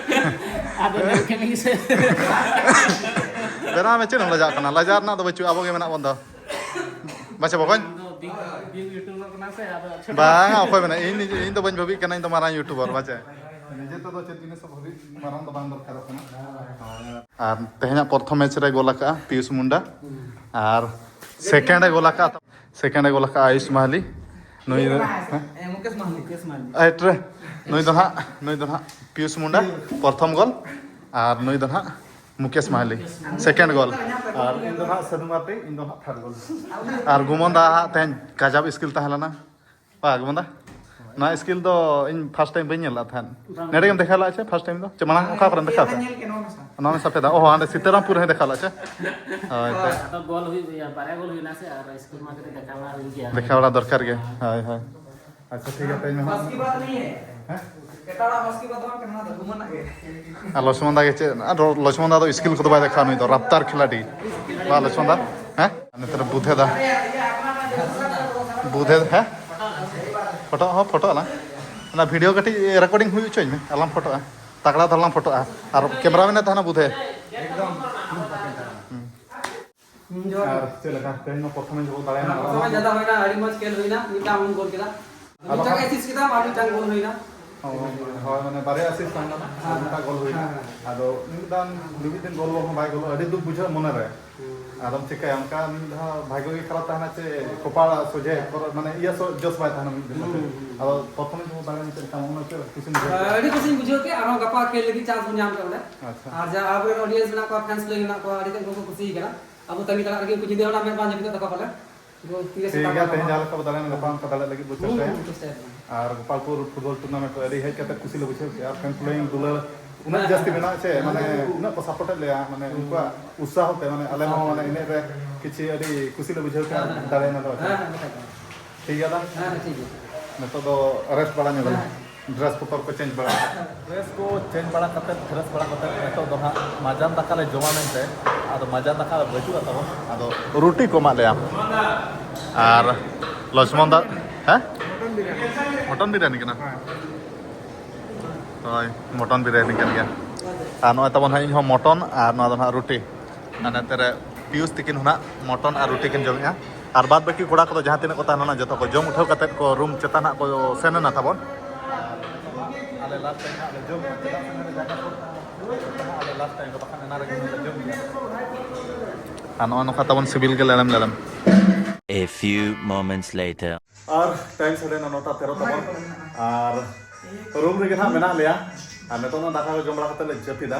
ᱟᱫᱚ ᱧᱮᱞ ᱠᱮᱫ ᱢᱮᱜᱮ ᱥᱮ᱾ ᱵᱮᱱᱟᱣ ᱢᱮ, ᱪᱮᱫ ᱮᱢ ᱞᱟᱡᱟᱜ ᱠᱟᱱᱟ? ᱞᱟᱡᱟᱣ ᱨᱮᱱᱟᱜ ᱫᱚ ᱵᱟᱹᱪᱩᱜᱼᱟ, ᱟᱵᱚ ᱜᱮ ᱢᱮᱱᱟᱜ ᱵᱚᱱ ᱫᱚ᱾ ᱵᱟᱪᱮ ᱵᱚᱠᱚᱧ? ᱟᱢ ᱫᱚ big, big YouTuber ᱠᱟᱱᱟ ᱥᱮ, ᱟᱫᱚ ᱪᱷᱳᱴᱳ ᱵᱟᱝᱟ, ᱚᱠᱚᱭ ᱢᱮᱱᱟ? ᱤᱧ, ᱤᱧ ᱫᱚ ᱵᱟᱹᱧ ᱵᱷᱟᱹᱵᱤᱜ ᱠᱟᱱᱟ, ᱤᱧ ᱫᱚ ᱢᱟᱨᱟᱝ YouTuber, ᱵᱟᱪᱮ? ᱱᱤᱡᱮ ᱛᱮᱫᱚ ᱪᱮᱫ ᱡᱤᱱᱤᱥ ᱦᱚᱸ ᱵᱷᱟᱹᱵᱤ ᱢᱟᱨᱟᱝ ᱫᱚ ᱵᱟᱝ ᱫᱚᱨᱠᱟᱨᱚᱜ ᱠᱟᱱᱟ᱾ ᱟᱨ ᱛᱮᱦᱮᱧᱟᱜ ᱯᱨᱚᱛᱷᱚᱢ ᱢᱮᱪ ᱨᱮ ᱜᱳᱞ ᱟᱠᱟᱫᱼᱟ ᱯᱤᱭᱩᱥ ᱢᱩᱱᱰᱟ, ᱟᱨ ᱥᱮᱠᱮᱱᱰ ᱮ ᱜᱳᱞ ᱟᱠᱟᱫᱼᱟ, ᱥᱮᱠᱮᱱᱰ ᱮ ᱜᱳᱞ ᱟᱠᱟᱫᱼᱟ ᱟᱭᱩᱥ ᱢᱟᱦᱟᱞᱤ᱾ ᱱᱩᱭ ᱫᱚ, ᱦᱮᱸ? ᱮ, ᱢᱩᱠᱮᱥ ᱢᱟᱦᱟᱞᱤ, ᱢᱩᱠᱮᱥ ᱢᱟᱦᱟᱞᱤ᱾ ᱮᱴ ᱨᱮ, ᱱᱩᱭ ᱫᱚ ᱱᱟᱦᱟᱜ, ᱱᱩᱭ ᱫᱚ ᱱᱟᱦᱟᱜ ᱯᱤᱭᱩᱥ ᱢᱩᱱᱰᱟ, ᱯᱨᱚᱛᱷᱚᱢ ᱜᱳᱞ, ᱟᱨ ᱱᱩᱭ ᱫᱚ ᱱᱟᱦᱟᱜ ᱢᱩᱠᱮᱥ ᱢᱟᱦᱟᱞᱤ, ᱥᱮᱠᱮᱱᱰ ᱜᱳᱞ, ᱟᱨ ᱤᱧ ᱫᱚ ᱱᱟᱦᱟᱜ ᱥᱟᱹᱫᱷᱩ ᱢᱟᱨᱰᱤ, ᱤᱧ ᱫᱚ ᱱᱟᱦᱟᱜ ᱛᱷᱟᱨᱰ ᱜᱳᱞ᱾ ᱟᱨ ᱜᱩᱢᱚᱱ ᱫᱟ ᱦᱟᱸᱜ ᱛᱮᱦᱮᱧ ᱜᱟᱡᱟᱵ ᱥᱠᱤᱞ ᱛᱟᱦᱮᱸ ᱞᱮᱱᱟ᱾ ᱵᱟ, ᱜᱚᱢᱚᱱᱫᱟ? ᱱᱚᱣᱟ ᱥᱠᱤᱞ ᱫᱚ ᱤᱧ ᱯᱷᱟᱥᱴ ᱴᱟᱭᱤᱢ ᱵᱟᱹᱧ ᱧᱮᱞ ᱞᱮᱫ ᱛᱟᱦᱮᱸᱫ᱾ ᱵᱟᱝ᱾ ᱱᱚᱰᱮ ᱜᱮᱢ ᱫᱮᱠᱷᱟᱣ ᱞᱮᱫᱼᱟ ᱪᱮ ᱯᱷᱟᱥᱴ ᱴᱟᱭᱤᱢ ᱫᱚ? ᱪᱮ ᱢᱟᱲᱟᱝ ᱚᱠᱟ ᱠᱚᱨᱮᱢ ᱫᱮᱠᱷᱟᱣ ᱧᱮᱞ ᱞᱮᱫᱼᱟ? ᱧᱮᱞ ᱠᱮᱫ ᱱᱚᱣᱟ ᱢᱮᱥᱟ᱾ ᱱᱚᱣᱟ ᱢᱮᱥᱟ ᱯᱮ ᱫᱟ? ᱚ, ᱦᱟᱸᱰᱮ ᱥᱤᱛᱟᱨᱟᱢᱯᱩᱨ ᱨᱮ ᱫᱮᱠᱷᱟᱣ ᱞᱮᱫᱼᱟ ᱪᱮ? ᱦᱳᱭ, ᱛᱚ᱾ ᱟᱫᱚ ᱜᱳᱞ ᱦᱩᱭᱩᱜ ᱜᱮᱭᱟ, ᱵᱟᱨᱭᱟ ᱜᱳᱞ ᱦᱩᱭᱱᱟ ᱥᱮ, ᱟᱨ ᱥᱠᱳᱨ ᱢᱟ ᱠᱟᱹᱴᱤᱡ ᱫᱮᱠᱷᱟᱣ ᱵᱟᱲᱟ ᱦᱩᱭᱩᱜ ᱜᱮᱭᱟ᱾ ᱫᱮᱠᱷᱟᱣ ᱵᱟᱲᱟ ᱫᱚᱨᱠᱟᱨ ᱜᱮ᱾ ᱦᱳᱭ, ᱦᱳᱭ᱾ ᱟᱪᱪᱷᱟ, ᱴᱷᱤᱠ ᱜᱮᱭᱟ, ᱛᱮᱦᱮᱧ ᱢᱟ ᱵᱟᱥᱠᱮ ᱵᱟᱫ ᱱᱤᱭᱮ᱾ ᱦᱮᱸ? ᱮᱴᱟᱜ ᱦᱚᱲᱟᱜ ᱵᱟᱥᱠᱮ ᱵᱟᱫ ᱫᱚ ᱵᱟᱝ ᱠᱟᱱᱟ, ᱱᱚᱣᱟ ᱫᱚ ᱜᱩᱢᱟᱹᱱᱟᱜ ᱜᱮ᱾ ᱟᱨ ᱞᱚᱪᱷᱢᱚᱱ ᱫᱟ ᱜᱮ ᱪᱮᱫ? ᱟᱨ ᱞᱚᱪᱷᱢᱚᱱ ᱫᱟ ᱫᱚ ᱥᱠᱤᱞ ᱠᱚᱫᱚ ᱵᱟᱭ ᱫᱮᱠᱷᱟᱣᱟ ᱱᱩᱭ ᱫᱚ, ᱨᱟᱯᱛᱟᱨ ᱠᱷᱤᱞᱟᱰᱤ᱾ ᱵᱟ, ᱞᱚᱪᱷᱢᱚᱱ ᱫᱟ? ᱦᱮᱸ? ᱱᱮᱛᱟᱨ ᱵᱩᱫᱷᱮ ᱫᱟ᱾ ᱵᱩᱫᱷᱮ, ᱦᱮᱸ? ᱯᱷᱳᱴᱳ ᱦᱚᱸ ᱯᱷᱳᱴᱳ ᱟᱞᱟᱝ᱾ ᱚᱱᱟ ᱵᱷᱤᱰᱤᱭᱳ ᱠᱟᱹᱴᱤᱡ ᱨᱮᱠᱚᱨᱰᱤᱝ ᱦᱩᱭ ᱦᱚᱪᱚᱧ ᱢᱮ, ᱟᱞᱟᱝ ᱯᱷᱳᱴᱳᱜᱼᱟ᱾ ᱛᱟᱜᱲᱟ ᱫᱷᱟᱨᱟ ᱞᱟᱝ ᱯᱷᱳᱴᱳᱜᱼᱟ᱾ ᱟᱨ ᱠᱮᱢᱨᱟ ᱢᱮᱱ ᱮ ᱛᱟᱦᱮᱱᱟ ᱵᱩᱫᱷᱮ᱾ ᱮᱠᱫᱚᱢ᱾ ᱦᱩᱸ᱾ ᱦᱩᱸ, ᱡᱚᱦᱟᱨ ᱜᱮ᱾ ᱟᱨ ᱪᱮᱫ ᱞᱮᱠᱟ? ᱛᱮᱦᱮᱧ ᱢᱟ ᱯᱨᱚᱛᱷᱚᱢ ᱤᱧ ᱜᱚᱞ ᱫᱟᱲᱮᱭᱟᱜ ᱦᱮᱸ, ᱢᱟ᱾ ᱯᱨᱚᱛᱷᱚᱢ ᱢᱟᱪ ᱡᱟᱫᱟ ᱦᱩᱭᱱᱟ, ᱟᱹᱰᱤ ᱢᱚᱡᱽ ᱠᱷᱮᱞ ᱦᱩᱭᱱᱟ, ᱢᱤᱫᱴᱟᱝ ᱟᱢ ᱜᱚᱞ ᱠᱮᱫᱟ᱾ ᱟᱫᱚ ᱢᱤᱫᱴᱟᱝ ᱦᱟᱸᱜ ᱮᱥᱤᱥᱴ ᱠᱮᱫᱟ, ᱟᱨ ᱢᱤᱫᱴᱟᱝ ᱜᱚᱞ ᱦᱩᱭᱱᱟ᱾ ᱦᱳᱭ, ᱢᱟᱱᱮ ᱵᱟᱨᱭᱟ ᱮᱥᱤᱥᱴ ᱛᱟᱦᱮᱸ ᱠᱟᱱᱟ, ᱟᱨ ᱦᱮᱸ, ᱢᱤᱫᱴᱟᱝ ᱜᱚᱞ ᱦᱩᱭᱱᱟ᱾ ᱦᱮᱸ, ᱦᱮᱸ᱾ ᱟᱫᱚ ᱢᱤᱫ ᱫᱟᱱ, ᱢᱤᱫ ᱫᱤᱱ ᱜᱚᱞ ᱦᱚᱸ ᱵᱟᱭ ᱜᱚᱞ, ᱟᱹᱰᱤ ᱫᱩᱠ ᱵᱩᱡᱷᱟᱹᱜᱼᱟ ᱢᱚᱱᱮ ᱨᱮ᱾ ᱦᱩᱸ᱾ ᱟᱫᱚᱢ ᱪᱤᱠᱟᱹᱭᱟ, ᱚᱱᱠᱟ ᱢᱤᱫ ᱫᱷᱟᱣ ᱵᱷᱟᱜᱽᱭᱚ ᱜᱮ ᱠᱷᱟᱨᱟᱯ ᱛᱟᱦᱮᱱᱟ ᱪᱮ, ᱠᱚᱯᱟᱲ ᱥᱚᱡᱷᱮ ᱠᱚᱨᱮ, ᱢᱟᱱᱮ ᱤᱭᱟᱹ ᱥᱚ-, ᱡᱚᱥ ᱵᱟᱭ ᱛᱟᱦᱮᱱᱟ ᱢᱤᱫ ᱫᱤᱱ ᱦᱩᱸ, ᱠᱟᱛᱮ᱾ ᱦᱩᱸ᱾ ᱟᱫᱚ ᱯᱨᱚᱛᱷᱚᱢ ᱤᱧ ᱫᱟᱲᱮᱭᱮᱱᱟ, ᱪᱮᱫ ᱞᱮᱠᱟ ᱢᱚᱱᱮ ᱦᱚᱪᱚ ᱠᱩᱥᱤᱢ ᱵᱩᱡᱷᱟᱹᱣ ᱠᱮᱫᱟ? ᱟᱹᱰᱤ ᱠᱩᱥᱤᱧ ᱵᱩᱡᱷᱟᱹᱣ ᱠᱮᱫᱟ, ᱟᱨᱦᱚᱸ ᱜᱟᱯᱟ ᱠᱷᱮᱞ ᱞᱟᱹᱜᱤᱫ ᱪᱟᱱᱥ ᱵᱚᱱ ᱧᱟᱢ ᱠᱮᱫᱟ ᱵᱚᱞᱮ᱾ ᱟᱪᱪᱷᱟ᱾ ᱟᱨ ᱡᱟ ᱟᱵᱚᱨᱮᱱ ᱚᱰᱤᱭᱮᱱᱥ ᱢᱮᱱᱟᱜ ᱠᱚᱣᱟ, ᱯᱷᱮᱱᱥ ᱞᱟᱹᱭ ᱢᱮᱱᱟᱜ ᱠᱚᱣᱟ, ᱟᱹᱰᱤ ᱛᱮᱫ ᱠᱚ ᱠᱩᱥᱤ ᱠᱟᱱᱟ᱾ ᱟᱵᱚ ᱛᱟᱺᱜᱤ ᱛᱟᱲᱟᱜ ᱨᱮᱜᱮ ᱩᱱᱠᱩ ᱧᱤᱫᱟᱹ ᱦᱚᱸ ᱢᱮᱫ ᱵᱟᱝ ᱡᱟᱹᱯᱤᱫᱚᱜ ᱛᱟᱠᱚᱣᱟ ᱯᱟᱞᱮ᱾ ᱩᱱᱠᱩ ᱛᱤᱨᱮ ᱴᱷᱤᱠ ᱥᱮᱛᱟᱜ ᱜᱮᱭᱟ, ᱠᱟᱱᱟ᱾ ᱛᱮᱦᱮᱧ ᱡᱟᱦᱟᱸ ᱞᱮᱠᱟ ᱵᱚ ᱫᱟᱲᱮᱭᱮᱱᱟ, ᱜᱟᱯᱟ ᱚᱱᱠᱟ ᱫᱟᱲᱮᱭᱟᱜ ᱞᱟᱹᱜᱤᱫ ᱵᱚ ᱦᱩᱸ, ᱪᱮᱥᱴᱟᱭᱟ᱾ ᱦᱩᱸ, ᱪᱮᱥᱴᱟᱭᱟ ᱵᱚᱱ᱾ ᱟᱨ ᱜᱳᱯᱟᱞᱯᱩᱨ ᱯᱷᱩᱴᱵᱚᱞ ᱴᱩᱨᱱᱟᱢᱮᱱᱴ ᱨᱮ ᱟᱹᱰᱤ ᱦᱮᱡ ᱠᱟᱛᱮ ᱠᱩᱥᱤ ᱞᱮ ᱵᱩᱡᱷᱟᱹᱣ ᱠᱮᱫᱼᱟ᱾ ᱟᱨ ᱯᱷᱮᱱ ᱯᱷᱚᱞᱳᱭᱤᱝ ᱫᱩᱞᱟᱹᱲ ᱩᱱᱟᱹᱜ ᱡᱟᱹᱥᱛᱤ ᱢᱮᱱᱟᱜᱼᱟ ᱪᱮ, ᱢᱟᱱᱮ ᱩᱱᱟᱹᱜ ᱠᱚ ᱥᱟᱯᱳᱨᱴᱮᱫ ᱞᱮᱭᱟ, ᱢᱟᱱᱮ ᱩᱱᱠᱩᱣᱟᱜ ᱩᱛᱥᱟᱦᱚ ᱛᱮ ᱢᱟᱱᱮ ᱟᱞᱮ ᱦᱚᱸ ᱢᱟᱱᱮ ᱮᱱᱮᱡ ᱨᱮ ᱠᱤᱪᱷᱩ ᱟᱹᱰᱤ ᱠᱩᱥᱤ ᱞᱮ ᱵᱩᱡᱷᱟᱹᱣ ᱠᱮᱫᱼᱟ᱾ ᱦᱮᱸ, ᱦᱮᱸ᱾ ᱫᱟᱲᱮᱭᱮᱱᱟ ᱞᱮ᱾ ᱦᱮᱸ, ᱦᱮᱸ, ᱦᱮᱸ᱾ ᱴᱷᱤᱠ ᱜᱮᱭᱟ ᱫᱟ? ᱦᱮᱸ, ᱦᱮᱸ, ᱴᱷᱤᱠ ᱜᱮᱭᱟ᱾ ᱱᱤᱛᱚᱜ ᱫᱚ ᱨᱮᱥᱴ ᱵᱟᱲᱟ ᱧᱚᱜ ᱟᱞᱮ᱾ ᱦᱮᱸ᱾ ᱰᱨᱮᱥ ᱵᱚᱛᱚᱞ ᱠᱚ ᱪᱮᱧᱡᱽ ᱵᱟᱲᱟ᱾ ᱰᱨᱮᱥ ᱠᱚ ᱪᱮᱧᱡᱽ ᱵᱟᱲᱟ ᱠᱟᱛᱮ, ᱯᱷᱨᱮᱥ ᱵᱟᱲᱟ ᱠᱟᱛᱮ ᱱᱤᱛᱚᱜ ᱫᱚ ᱱᱟᱦᱟᱜ ᱢᱟᱡᱟᱱ ᱫᱟᱠᱟ ᱞᱮ ᱡᱚᱢᱟ ᱢᱮᱱᱛᱮ, ᱟᱫᱚ ᱢᱟᱡᱟᱱ ᱫᱟᱠᱟ ᱵᱟᱹᱪᱩᱜᱼᱟ ᱛᱟᱵᱚᱱ᱾ ᱟᱫᱚ ᱨᱩᱴᱤ ᱠᱚ ᱮᱢᱟᱜ ᱞᱮᱭᱟ᱾ ᱟᱨ ᱞᱚᱪᱷᱢᱚᱱ ᱫᱟ, ᱦᱮᱸ? ᱢᱚᱴᱚᱱ ᱵᱤᱨᱭᱟᱱᱤ ᱠᱟᱱᱟ᱾ ᱦᱮᱸ᱾ ᱦᱳᱭ, ᱢᱚᱴᱚᱱ ᱵᱤᱨᱭᱟᱱᱤ ᱠᱟᱱ ᱜᱮᱭᱟ᱾ ᱟᱨ ᱱᱚᱜᱼᱚᱭ ᱛᱟᱵᱚᱱ ᱦᱟᱸᱜ ᱤᱧ ᱦᱚᱸ ᱢᱚᱴᱚᱱ ᱟᱨ ᱱᱚᱣᱟ ᱫᱚ ᱱᱟᱦᱟᱜ ᱨᱩᱴᱤ᱾ ᱟᱨ ᱱᱚᱛᱮ ᱨᱮ ᱯᱤᱭᱩᱥ ᱛᱤᱠᱤᱱ ᱦᱚᱸ ᱱᱟᱦᱟᱜ ᱢᱚᱴᱚᱱ ᱟᱨ ᱨᱩᱴᱤ ᱠᱤᱱ ᱡᱚᱢᱮᱜᱼᱟ᱾ ᱟᱨ ᱵᱟᱫ ᱵᱟᱹᱠᱤ ᱠᱚᱲᱟ ᱠᱚᱫᱚ ᱡᱟᱦᱟᱸ ᱛᱤᱱᱟᱹᱜ ᱠᱚ ᱛᱟᱦᱮᱸ ᱞᱮᱱᱟ, ᱡᱚᱛᱚ ᱠᱚ ᱡᱚᱢ ᱩᱴᱷᱟᱹᱣ ᱠᱟᱛᱮᱫ ᱠᱚ ᱨᱩᱢ ᱪᱮᱛᱟᱱ ᱦᱟᱸᱜ ᱠᱚ ᱥᱮᱱ ᱮᱱᱟ ᱛᱟᱵᱚᱱ᱾ ᱟᱨ ᱱᱤᱛᱚᱜ ᱫᱚ ᱦᱟᱸᱜ ᱟᱞᱮ ᱞᱟᱥᱴ ᱴᱟᱭᱤᱢ ᱦᱟᱸᱜ ᱞᱮ ᱡᱚᱢᱮᱜᱼᱟ, ᱪᱮᱫᱟᱜ ᱥᱮ ᱱᱚᱰᱮ ᱡᱟᱦᱟᱸ ᱠᱚ ᱡᱚᱢᱮᱜᱼᱟ, ᱪᱮᱫᱟᱜ ᱥᱮ ᱦᱟᱸᱜ ᱟᱞᱮ ᱞᱟᱥᱴ ᱴᱟᱭᱤᱢ ᱫᱚ ᱵᱟᱠᱷᱟᱱ ᱮᱱᱟ ᱨᱮᱜᱮ ᱞᱮ ᱡᱚᱢ ᱜᱮᱭᱟ᱾ ᱟᱨ ᱱᱚᱜᱼᱚᱭ ᱱᱚᱝᱠᱟ ᱛᱟᱵᱚᱱ ᱥᱤᱵᱤᱞ ᱜᱮ ᱞᱮᱲᱮᱢ ᱞᱮᱲᱮᱢ᱾ A few moments later. ᱟᱨ ᱴᱟᱭᱤᱢ ᱥᱟᱰᱮᱭᱮᱱᱟ ᱱᱚᱴᱟ ᱛᱮᱨᱚ ᱛᱟᱵᱚᱱ᱾ ᱟᱨ ᱨᱩᱢ ᱨᱮᱜᱮ ᱱᱟᱦᱟᱜ ᱢᱮᱱᱟᱜ ᱞᱮᱭᱟ᱾ ᱟᱨ ᱱᱤᱛᱚᱜ ᱫᱚ ᱫᱟᱠᱟ ᱠᱚ ᱡᱚᱢ ᱵᱟᱲᱟ ᱠᱟᱛᱮ ᱞᱮ ᱡᱟᱹᱯᱤᱫᱟ᱾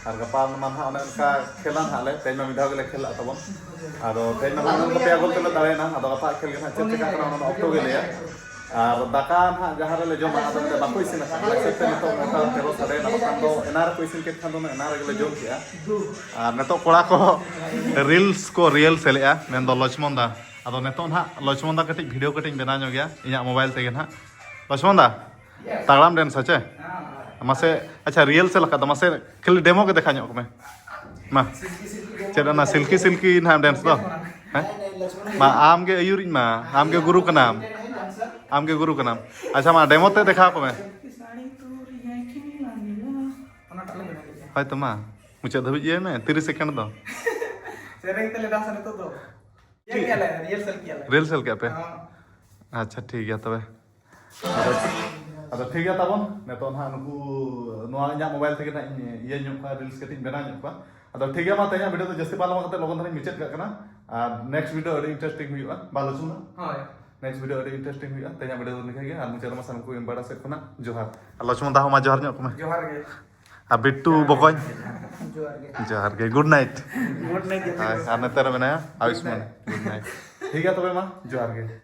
ᱟᱨ ᱜᱟᱯᱟ ᱢᱟ ᱱᱟᱦᱟᱜ ᱚᱱᱮ ᱚᱱᱠᱟ ᱠᱷᱮᱞᱟ ᱱᱟᱦᱟᱜ ᱞᱮ, ᱛᱮᱦᱮᱧ ᱢᱟ ᱢᱤᱫ ᱫᱷᱟᱣ ᱜᱮᱞᱮ ᱠᱷᱮᱞ ᱞᱟᱜ ᱛᱟᱵᱚᱱ᱾ ᱟᱫᱚ ᱛᱮᱦᱮᱧ ᱢᱟ ᱱᱟᱦᱟᱜ ᱚᱱᱮ ᱚᱱᱠᱟ ᱯᱮᱭᱟ ᱜᱳᱞ ᱛᱮᱞᱮ ᱫᱟᱲᱮᱭᱮᱱᱟ᱾ ᱟᱫᱚ ᱜᱟᱯᱟ ᱠᱷᱮᱞ ᱜᱮ ᱱᱟᱦᱟᱜ ᱪᱮᱫ ᱪᱮᱠᱟᱜ ᱠᱟᱱᱟ, ᱚᱱᱟ ᱢᱟ ᱚᱠᱛᱚ ᱜᱮ ᱞᱟᱹᱭᱟ᱾ ᱟᱨ ᱫᱟᱠᱟ ᱱᱟᱦᱟᱜ ᱡᱟᱦᱟᱸ ᱨᱮᱞᱮ ᱡᱚᱢᱟ, ᱟᱫᱚ ᱚᱸᱰᱮ ᱵᱟᱠᱚ ᱤᱥᱤᱱ ᱟᱠᱟᱫ, ᱚᱱᱟ ᱦᱤᱥᱟᱹᱵ ᱛᱮ ᱱᱤᱛᱚᱜ ᱱᱚᱴᱟ ᱛᱮᱨᱚ ᱥᱟᱰᱮᱭᱮᱱᱟ, ᱵᱟᱠᱷᱟᱱ ᱫᱚ ᱮᱱᱟᱝ ᱨᱮᱠᱚ ᱤᱥᱤᱱ ᱠᱮᱫ ᱠᱷᱟᱱ ᱫᱚ ᱮᱱᱟᱝ ᱨᱮᱜᱮᱞᱮ ᱡᱚᱢ ᱠᱮᱜᱼᱟ᱾ ᱟᱨ ᱱᱤᱛᱚᱜ ᱠᱚᱲᱟ ᱠᱚ ᱨᱤᱞᱥ ᱠᱚ ᱨᱤᱭᱮᱞ ᱥᱮᱞᱮᱜᱼᱟ, ᱢᱮᱱᱫᱚ ᱞᱚᱪᱷᱢᱚᱱ ᱫᱟ᱾ ᱟᱫᱚ ᱱᱤᱛᱚᱜ ᱱᱟᱦᱟᱜ ᱞᱚᱪᱷᱢᱚᱱ ᱫᱟ ᱠᱟᱹᱴᱤᱡ ᱵᱷᱤᱰᱤᱭᱳ ᱠᱟᱹᱴᱤᱡ ᱤᱧ ᱵᱮᱱᱟᱣ ᱧᱚᱜ ᱜᱮᱭᱟ ᱤᱧᱟᱹᱜ ᱢᱳᱵᱟᱭᱤᱞ ᱛᱮᱜᱮ ᱱᱟᱦᱟᱜ᱾ ᱞᱚᱪᱷᱢᱚᱱ ᱫᱟ, ᱛᱟᱜᱲᱟᱢ ᱰᱮᱱᱥᱟ ᱪᱮ? ᱢᱟᱥᱮ, ᱟᱪᱪᱷᱟ, ᱨᱤᱭᱮᱞ ᱥᱮ ᱞᱮᱠᱟ ᱫᱚ ᱢᱟᱥᱮ ᱠᱷᱟᱹᱞᱤ ᱰᱮᱢᱳ ᱜᱮ ᱫᱮᱠᱷᱟ ᱧᱚᱜ ᱠᱚᱢᱮ᱾ ᱢᱟ, ᱪᱮᱫ ᱚᱱᱟ ᱥᱤᱞᱠᱤ ᱥᱤᱞᱠᱤ ᱱᱟᱦᱟᱜ ᱰᱮᱱᱥ ᱫᱚ? ᱦᱮᱸ? ᱢᱟ, ᱟᱢ ᱜᱮ ᱟᱹᱭᱩᱨᱤᱧ ᱢᱟ, ᱟᱢ ᱜᱮ ᱜᱩᱨᱩ ᱠᱟᱱᱟᱢ᱾ ᱟᱢ ᱜᱮ ᱜᱩᱨᱩ ᱠᱟᱱᱟᱢ᱾ ᱟᱪᱪᱷᱟ, ᱢᱟ, ᱰᱮᱢᱳ ᱛᱮ ᱫᱮᱠᱷᱟᱣ ᱠᱚᱢᱮ᱾ ᱦᱳᱭ ᱛᱚ, ᱢᱟ, ᱢᱩᱪᱟᱹᱫ ᱫᱷᱟᱹᱵᱤᱡ ᱤᱭᱟᱹᱭ ᱢᱮ, ᱛᱤᱨᱤᱥ ᱥᱮᱠᱮᱱᱰ ᱫᱚ᱾ ᱥᱮᱨᱮᱧ ᱛᱮᱞᱮ ᱰᱟᱱᱥᱟ ᱱᱤᱛᱚᱜ ᱫᱚ᱾ ᱤᱭᱟᱹ ᱠᱮᱜᱼᱟ ᱞᱮ, ᱨᱤᱦᱟᱨᱥᱟᱞ ᱠᱮᱜᱼᱟ ᱞᱮ᱾ ᱨᱤᱦᱟᱨᱥᱟᱞ ᱠᱮᱜᱼᱟ ᱯᱮ? ᱦᱚᱸ᱾ ᱟᱪᱪᱷᱟ, ᱴᱷᱤᱠ ᱜᱮᱭᱟ ᱛᱚᱵᱮ᱾ ᱟᱫᱚ, ᱟᱫᱚ ᱴᱷᱤᱠ ᱜᱮᱭᱟ ᱛᱟᱵᱚᱱ, ᱱᱤᱛᱚᱜ ᱱᱟᱦᱟᱜ ᱱᱩᱠᱩ, ᱱᱚᱣᱟ ᱤᱧᱟᱹᱜ ᱢᱳᱵᱟᱭᱤᱞ ᱛᱮᱜᱮ ᱱᱟᱦᱟᱜ ᱤᱧ ᱤᱭᱟᱹ ᱧᱚᱜ ᱠᱚᱣᱟ, ᱨᱤᱞᱥ ᱠᱟᱹᱴᱤᱡ ᱤᱧ ᱵᱮᱱᱟᱣ ᱧᱚᱜ ᱠᱚᱣᱟ᱾ ᱟᱫᱚ ᱴᱷᱤᱠ ᱜᱮᱭᱟ, ᱢᱟ ᱛᱮᱦᱮᱧᱟᱜ ᱵᱷᱤᱰᱤᱭᱳ ᱫᱚ ᱡᱟᱹᱥᱛᱤ ᱵᱟᱝ ᱞᱚᱢᱵᱟ ᱠᱟᱛᱮ ᱞᱚᱜᱚᱱ ᱫᱷᱟᱨᱟᱧ ᱢᱩᱪᱟᱹᱫ ᱠᱟᱜ ᱠᱟᱱᱟ᱾ ᱟᱨ ᱱᱮᱠᱥᱴ ᱵᱷᱤᱰᱤᱭᱳ ᱟᱹᱰᱤ ᱤᱱᱴᱟᱨᱮᱥᱴᱤᱝ ᱦᱩᱭᱩᱜᱼᱟ, ᱵᱟ ᱞᱚᱪᱷᱢᱚᱱ ᱫᱟ? ᱦᱳᱭ᱾ ᱱᱮᱠᱥᱴ ᱵᱷᱤᱰᱤᱭᱳ ᱟᱹᱰᱤ ᱤᱱᱴᱟᱨᱮᱥᱴᱤᱝ ᱦᱩᱭᱩᱜᱼᱟ᱾ ᱛᱮᱦᱮᱧᱟᱜ ᱵᱷᱤᱰᱤᱭᱳ ᱫᱚ ᱱᱤᱝᱠᱟᱹ ᱜᱮ, ᱟᱨ ᱢᱩᱪᱟᱹᱫ ᱨᱮᱢᱟ ᱥᱟᱱᱟᱢ ᱠᱚ ᱤᱧ ᱵᱟᱲᱟ ᱥᱮᱫ ᱠᱷᱚᱱᱟᱜ ᱡᱚᱦᱟᱨ᱾ ᱟᱨ ᱞᱚᱪᱷᱢᱚᱱ ᱫᱟ ᱦᱚᱸ ᱢᱟ ᱡᱚᱦᱟᱨ ᱧᱚᱜ ᱠᱚᱢᱮ᱾ ᱡᱚᱦᱟᱨ ᱜᱮ᱾ ᱟᱨ ᱵᱤᱴᱴᱩ ᱵᱚᱠᱚᱧ᱾ ᱡᱚᱦᱟᱨ ᱜᱮ᱾ ᱡᱚᱦᱟᱨ ᱜᱮ, ᱜᱩᱰ ᱱᱟᱭᱤᱴ᱾ ᱜᱩᱰ ᱱᱟᱭᱤᱴ ᱡᱚᱛᱚ ᱦᱳᱭ, ᱠᱚ᱾ ᱟᱨ ᱱᱚᱛᱮ ᱨᱮ ᱢᱮᱱᱟᱭᱟ ᱟᱭᱩᱥᱢᱟᱱ᱾ Good night. ᱴᱷᱤᱠ ᱜᱮᱭᱟ ᱛᱚᱵᱮ ᱢᱟ, ᱡᱚᱦᱟᱨ ᱜᱮ᱾